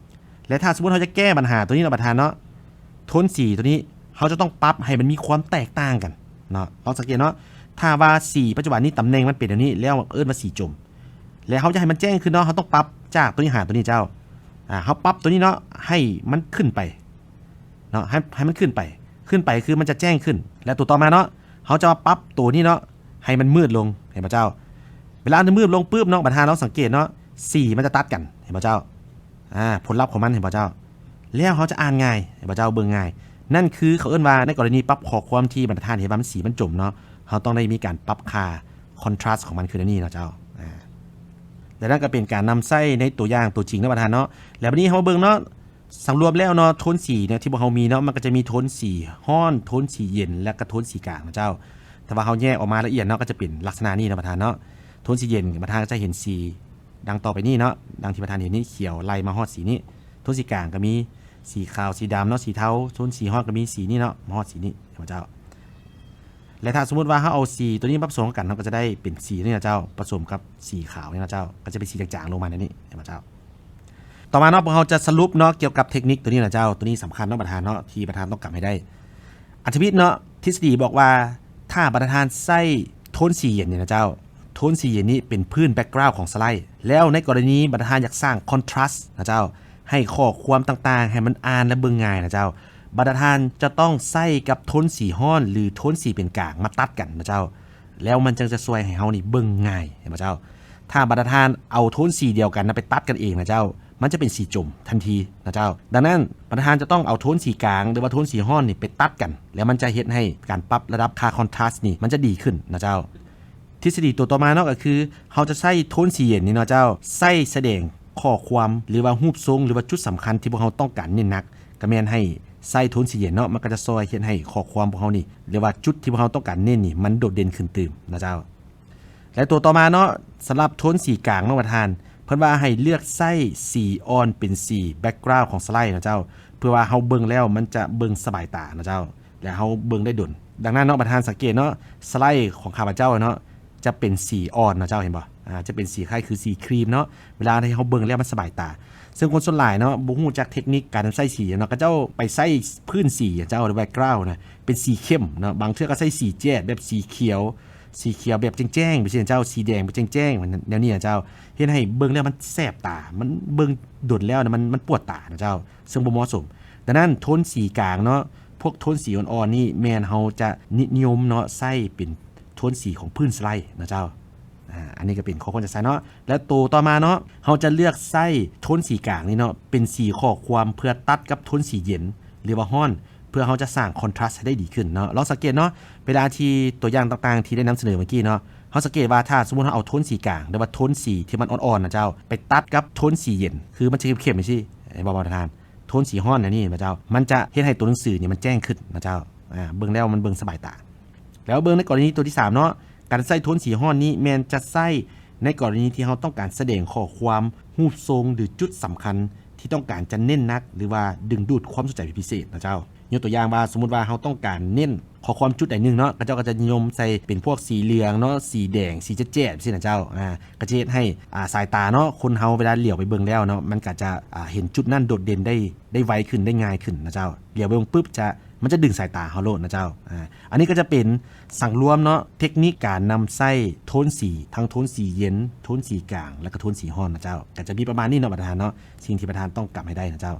ແລະຖ້າສົມມຸດເຮົາຈະແກ້ບັນຫາໂຕນີ້ເນາະປະທານເນາະ ໂທນສີໂຕນີ້ເຮົາຈະຕ້ອງປັບໃຫ້ມັນມີຄວາມແຕກຕ່າງກັນເນາະ. ລອງສັງເກດເນາະ ຖ້າວ່າສີປັດຈຸບັນນີ້ຕຳແໜ່ງມັນເປັນແນວນີ້ ແລ້ວເອີ້ນວ່າສີຈົມ ແລະເຮົາຈະໃຫ້ມັນແຈ້ງຂຶ້ນເນາະ ເຮົາຕ້ອງປັບຈາກໂຕນີ້ຫາໂຕນີ້ເຈົ້າ. ອາ ເຮົາປັບໂຕນີ້ເນາະ ໃຫ້ມັນຂຶ້ນໄປເນາະ ໃຫ້ ໃຫ້ມັນຂຶ້ນໄປ ຂຶ້ນໄປຄືມັນຈະແຈ້ງຂຶ້ນ. ແລະໂຕຕໍ່ມາເນາະ ເຮົາຈະມາປັບໂຕນີ້ເນາະ ໃຫ້ມັນມືດລົງ ເຫັນບໍ່ເຈົ້າ? ເວລາມັນມືດລົງປຶບເນາະ ບັດທ່ານລອງສັງເກດເນາະ ສີມັນຈະຕັດກັນ ເຫັນບໍ່ເຈົ້າ? ອາ ຜົນລັບຂອງມັນ ເຫັນບໍ່ເຈົ້າ? ແລ້ວເຮົາຈະອ່ານງ່າຍ ເຫັນບໍ່ເຈົ້າ? ເບິ່ງງ່າຍ. ນັ້ນຄືເຂົາເອີ້ນວ່າ ໃນກໍລະນີປັບຂໍ້ຄວາມທີ່ບັນດາທ່ານເຫັນວ່າມັນ ສີມັນຈົມເນາະ ເຮົາຕ້ອງໄດ້ມີການປັບຄ່າຄອນທຣາສຂອງມັນຄືແນວນີ້ເນາະເຈົ້າ. ອາ ແລະນັ້ນກໍເປັນການນຳໃຊ້ໃນຕົວຢ່າງຕົວຈິງເນາະບັດທ່ານເນາະ. ແລະບັດນີ້ເຮົາມາເບິ່ງເນາະ ສັງລວມແລ້ວເນາະ ໂທນສີເນາະ ທີ່ພວກເຮົາມີເນາະ ມັນກໍຈະມີໂທນສີຮ້ອນ ໂທນສີເຢັນ ແລະກະໂທນສີກາງນະເຈົ້າ. ແຕ່ວ່າເຮົາແຍກອອກມາລະອຽດເນາະ ກໍຈະເປັນລັກສະນະນີ້ເນາະປະທານເນາະ. ໂທນສີເຢັນ ປະທານກໍຈະເຫັນສີດັ່ງຕໍ່ໄປນີ້ເນາະ ດັ່ງທີ່ປະທານເຫັນນີ້ ຂຽວໄລ່ມາຮອດສີນີ້. ໂທນສີກາງກໍມີສີຂາວ ສີດຳເນາະ ສີເທົາ. ໂທນສີຮ້ອນກໍມີສີນີ້ເນາະ ມາຮອດສີນີ້ ເຫັນບໍ່ເຈົ້າ? ແລະຖ້າສົມມຸດວ່າເຮົາເອົາສີໂຕນີ້ມາປະສົມກັນ ເຮົາກໍຈະໄດ້ເປັນສີນີ້ນະເຈົ້າ ປະສົມກັບສີຂາວນີ້ນະເຈົ້າ ກໍຈະເປັນສີຈາງໆລົງມາແນວນີ້ ເຫັນບໍ່ເຈົ້າ? ຕໍ່ມາເນາະ ພວກເຮົາຈະສະຫຼຸບເນາະ ກ່ຽວກັບເທັກນິກໂຕນີ້ນະເຈົ້າ. ໂຕນີ້ສຳຄັນເນາະບັນດາເນາະ ທີ່ບັນດາທ່ານຕ້ອງກຳໃຫ້ໄດ້. ອັນທຳອິດເນາະ ທິດສະດີບອກວ່າ ຖ້າບັນດາທ່ານໃຊ້ໂທນສີເຢັນນີ້ນະເຈົ້າ ໂທນສີເຢັນນີ້ເປັນພື້ນແບັກກຣາວຂອງສະໄລ. ແລ້ວໃນກໍລະນີບັນດາທ່ານຢາກສ້າງຄອນທຣາສນະເຈົ້າ ໃຫ້ຂໍ້ຄວາມຕ່າງໆ ໃຫ້ມັນອ່ານ ແລະ ເບິ່ງງ່າຍນະເຈົ້າ ບັນດາທ່ານຈະຕ້ອງໃຊ້ກັບໂທນສີຮ້ອນ ຫຼື ໂທນສີເປັນກາງມາຕັດກັນນະເຈົ້າ. ແລ້ວມັນຈຶ່ງຈະຊ່ວຍໃຫ້ເຮົານີ້ເບິ່ງງ່າຍ ເຫັນບໍ່ເຈົ້າ? ຖ້າບັນດາທ່ານເອົາໂທນສີດຽວກັນນະໄປຕັດກັນເອງນະເຈົ້າ ມັນຈະເປັນສີຈົມທັນທີນະເຈົ້າ. ດັ່ງນັ້ນ ບັນດາທ່ານຈະຕ້ອງເອົາໂທນສີກາງ ຫຼືວ່າໂທນສີຮ້ອນນີ້ໄປຕັດກັນ ແລ້ວມັນຈະເຮັດໃຫ້ການປັບລະດັບຄ່າຄອນທຣາສນີ້ ມັນຈະດີຂຶ້ນນະເຈົ້າ. ທິດສະດີຕົວຕໍ່ມາເນາະ ກໍຄືເຮົາຈະໃຊ້ໂທນສີເຢັນນີ້ເນາະເຈົ້າ ໃຊ້ສະແດງຂໍ້ຄວາມ ຫຼືວ່າຮູບຊົງ ຫຼືວ່າຈຸດສຳຄັນທີ່ພວກເຮົາຕ້ອງການເນັ້ນໜັກ ກໍແມ່ນໃຫ້ໃຊ້ໂທນສີເຢັນເນາະ ມັນກໍຈະຊ່ອຍເຮັດໃຫ້ຂໍ້ຄວາມພວກເຮົານີ້ ຫຼືວ່າຈຸດທີ່ພວກເຮົາຕ້ອງການເນັ້ນນີ້ ມັນໂດດເດັ່ນຂຶ້ນຕື່ມນະເຈົ້າ. ແລະຕົວຕໍ່ມາເນາະ ສຳລັບໂທນສີກາງເນາະປະທານ ເພິ່ນວ່າໃຫ້ເລືອກໃຊ້ສີອ່ອນເປັນສີແບັກກຣາວຂອງສະໄລເນາະເຈົ້າ. ເພື່ອວ່າເຮົາເບິ່ງແລ້ວມັນຈະເບິ່ງສະບາຍຕາເນາະເຈົ້າ ແລະເຮົາເບິ່ງໄດ້ດົນ. ດັ່ງນັ້ນເນາະ ປະທານສັງເກດເນາະ ສະໄລຂອງຂ້າພະເຈົ້າເນາະ ຈະເປັນສີອ່ອນເນາະເຈົ້າ ເຫັນບໍ່? ອ່າ ຈະເປັນສີຄ້າຍຄືສີຄຣີມເນາະ ເວລາທີ່ເຮົາເບິ່ງແລ້ວມັນສະບາຍຕາ. ເຊິ່ງຄົນສ່ວນຫຼາຍເນາະ ບໍ່ຮູ້ຈັກເທັກນິກການນຳໃຊ້ສີເນາະ ເຂົາເຈົ້າໄປໃຊ້ພື້ນສີເຈົ້າ ຫຼື background ນະ ເປັນສີເຂັ້ມເນາະ ບາງເທື່ອກໍໃຊ້ສີແຈດ ແບບສີຂຽວ ສີຂຽວແບບແຈ້ງໆ ຈັ່ງຊີ້ນະເຈົ້າ ສີແດງແບບແຈ້ງໆ ແນວນີ້ນະເຈົ້າ ເຮັດໃຫ້ເບິ່ງແລ້ວມັນແສບຕາ ມັນເບິ່ງດົນແລ້ວນະ ມັນ ມັນປວດຕານະເຈົ້າ ເຊິ່ງບໍ່ເໝາະສົມ. ດັ່ງນັ້ນ ໂທນສີກາງເນາະ ພວກໂທນສີອ່ອນໆນີ້ ແມ່ນເຮົາຈະນິຍົມເນາະ ໃຊ້ເປັນໂທນສີຂອງພື້ນສະໄລນະເຈົ້າ. ອາ ອັນນີ້ກໍເປັນຂໍ້ຄວນຈະໃຊ້ເນາະ ແລະໂຕຕໍ່ມາເນາະ ເຮົາຈະເລືອກໃຊ້ໂທນສີກາງນີ້ເນາະ ເປັນສີຂໍ້ຄວາມເພື່ອຕັດກັບໂທນສີເຢັນ ຫຼືວ່າຮ້ອນ ເພື່ອເຮົາຈະສ້າງຄອນທຣາສໃຫ້ໄດ້ດີຂຶ້ນເນາະ. ລອງສັງເກດເນາະ ເວລາທີ່ຕົວຢ່າງຕ່າງໆທີ່ໄດ້ນຳສະເໜີເມື່ອກີ້ເນາະ ເຮົາສັງເກດວ່າຖ້າສົມມຸດເຮົາເອົາໂທນສີກາງ ຫຼືວ່າໂທນສີທີ່ມັນອ່ອນໆນະເຈົ້າ ໄປຕັດກັບໂທນສີເຢັນ ຄືມັນຈະເຂັ້ມໆຈັ່ງຊີ້ ເຫັນບໍ່ທ່ານ? ໂທນສີຮ້ອນແນວນີ້ນະເຈົ້າ ມັນຈະເຮັດໃຫ້ຕົວໜັງສືນີ້ມັນແຈ້ງຂຶ້ນນະເຈົ້າ. ອາ ເບິ່ງແລ້ວມັນເບິ່ງສະບາຍຕາ. ແລ້ວເບິ່ງໃນກໍລະນີຕົວທີສາມເນາະ ການໃຊ້ໂທນສີຮ້ອນນີ້ແມ່ນຈະໃຊ້ໃນກໍລະນີທີ່ເຮົາຕ້ອງການສະແດງຂໍ້ຄວາມ, ຮູບຊົງ ຫຼື ຈຸດສຳຄັນທີ່ຕ້ອງການຈະເນັ້ນໜັກ ຫຼືວ່າດຶງດູດຄວາມສົນໃຈເປັນພິເສດນະເຈົ້າ. ຍົກຕົວຢ່າງວ່າ ສົມມຸດວ່າເຮົາຕ້ອງການເນັ້ນຂໍ້ຄວາມຈຸດໃດໜຶ່ງເນາະ ເຂົາເຈົ້າກໍຈະນິຍົມໃສ່ເປັນພວກສີເຫຼືອງເນາະ, ສີແດງ, ສີແຈດໆ ຊີ້ນະເຈົ້າ. ອາ ກໍຈະເຮັດໃຫ້ ອາ ສາຍຕາເນາະ ຄົນເຮົາເວລາຫຼຽວໄປເບິ່ງແລ້ວເນາະ ມັນກໍຈະ ອາ ເຫັນຈຸດນັ້ນໂດດເດັ່ນໄດ້ ໄດ້ໄວຂຶ້ນ ໄດ້ງ່າຍຂຶ້ນນະເຈົ້າ. ຫຼຽວໄປເບິ່ງປຶບ ຈະ ມັນຈະດຶງສາຍຕາເຮົາໂລດນະເຈົ້າ. ອາ ອັນນີ້ກໍຈະເປັນສັງລວມເນາະ ເທັກນິກການນຳໃຊ້ໂທນສີ ທັງໂທນສີເຢັນ, ໂທນສີກາງ ແລະກໍໂທນສີຮ້ອນນະເຈົ້າ. ກໍຈະມີປະມານນີ້ເນາະ ປະທານເນາະ ສິ່ງທີ່ປະທານຕ້ອງກຳໃຫ້ໄດ້ນະເຈົ້າ.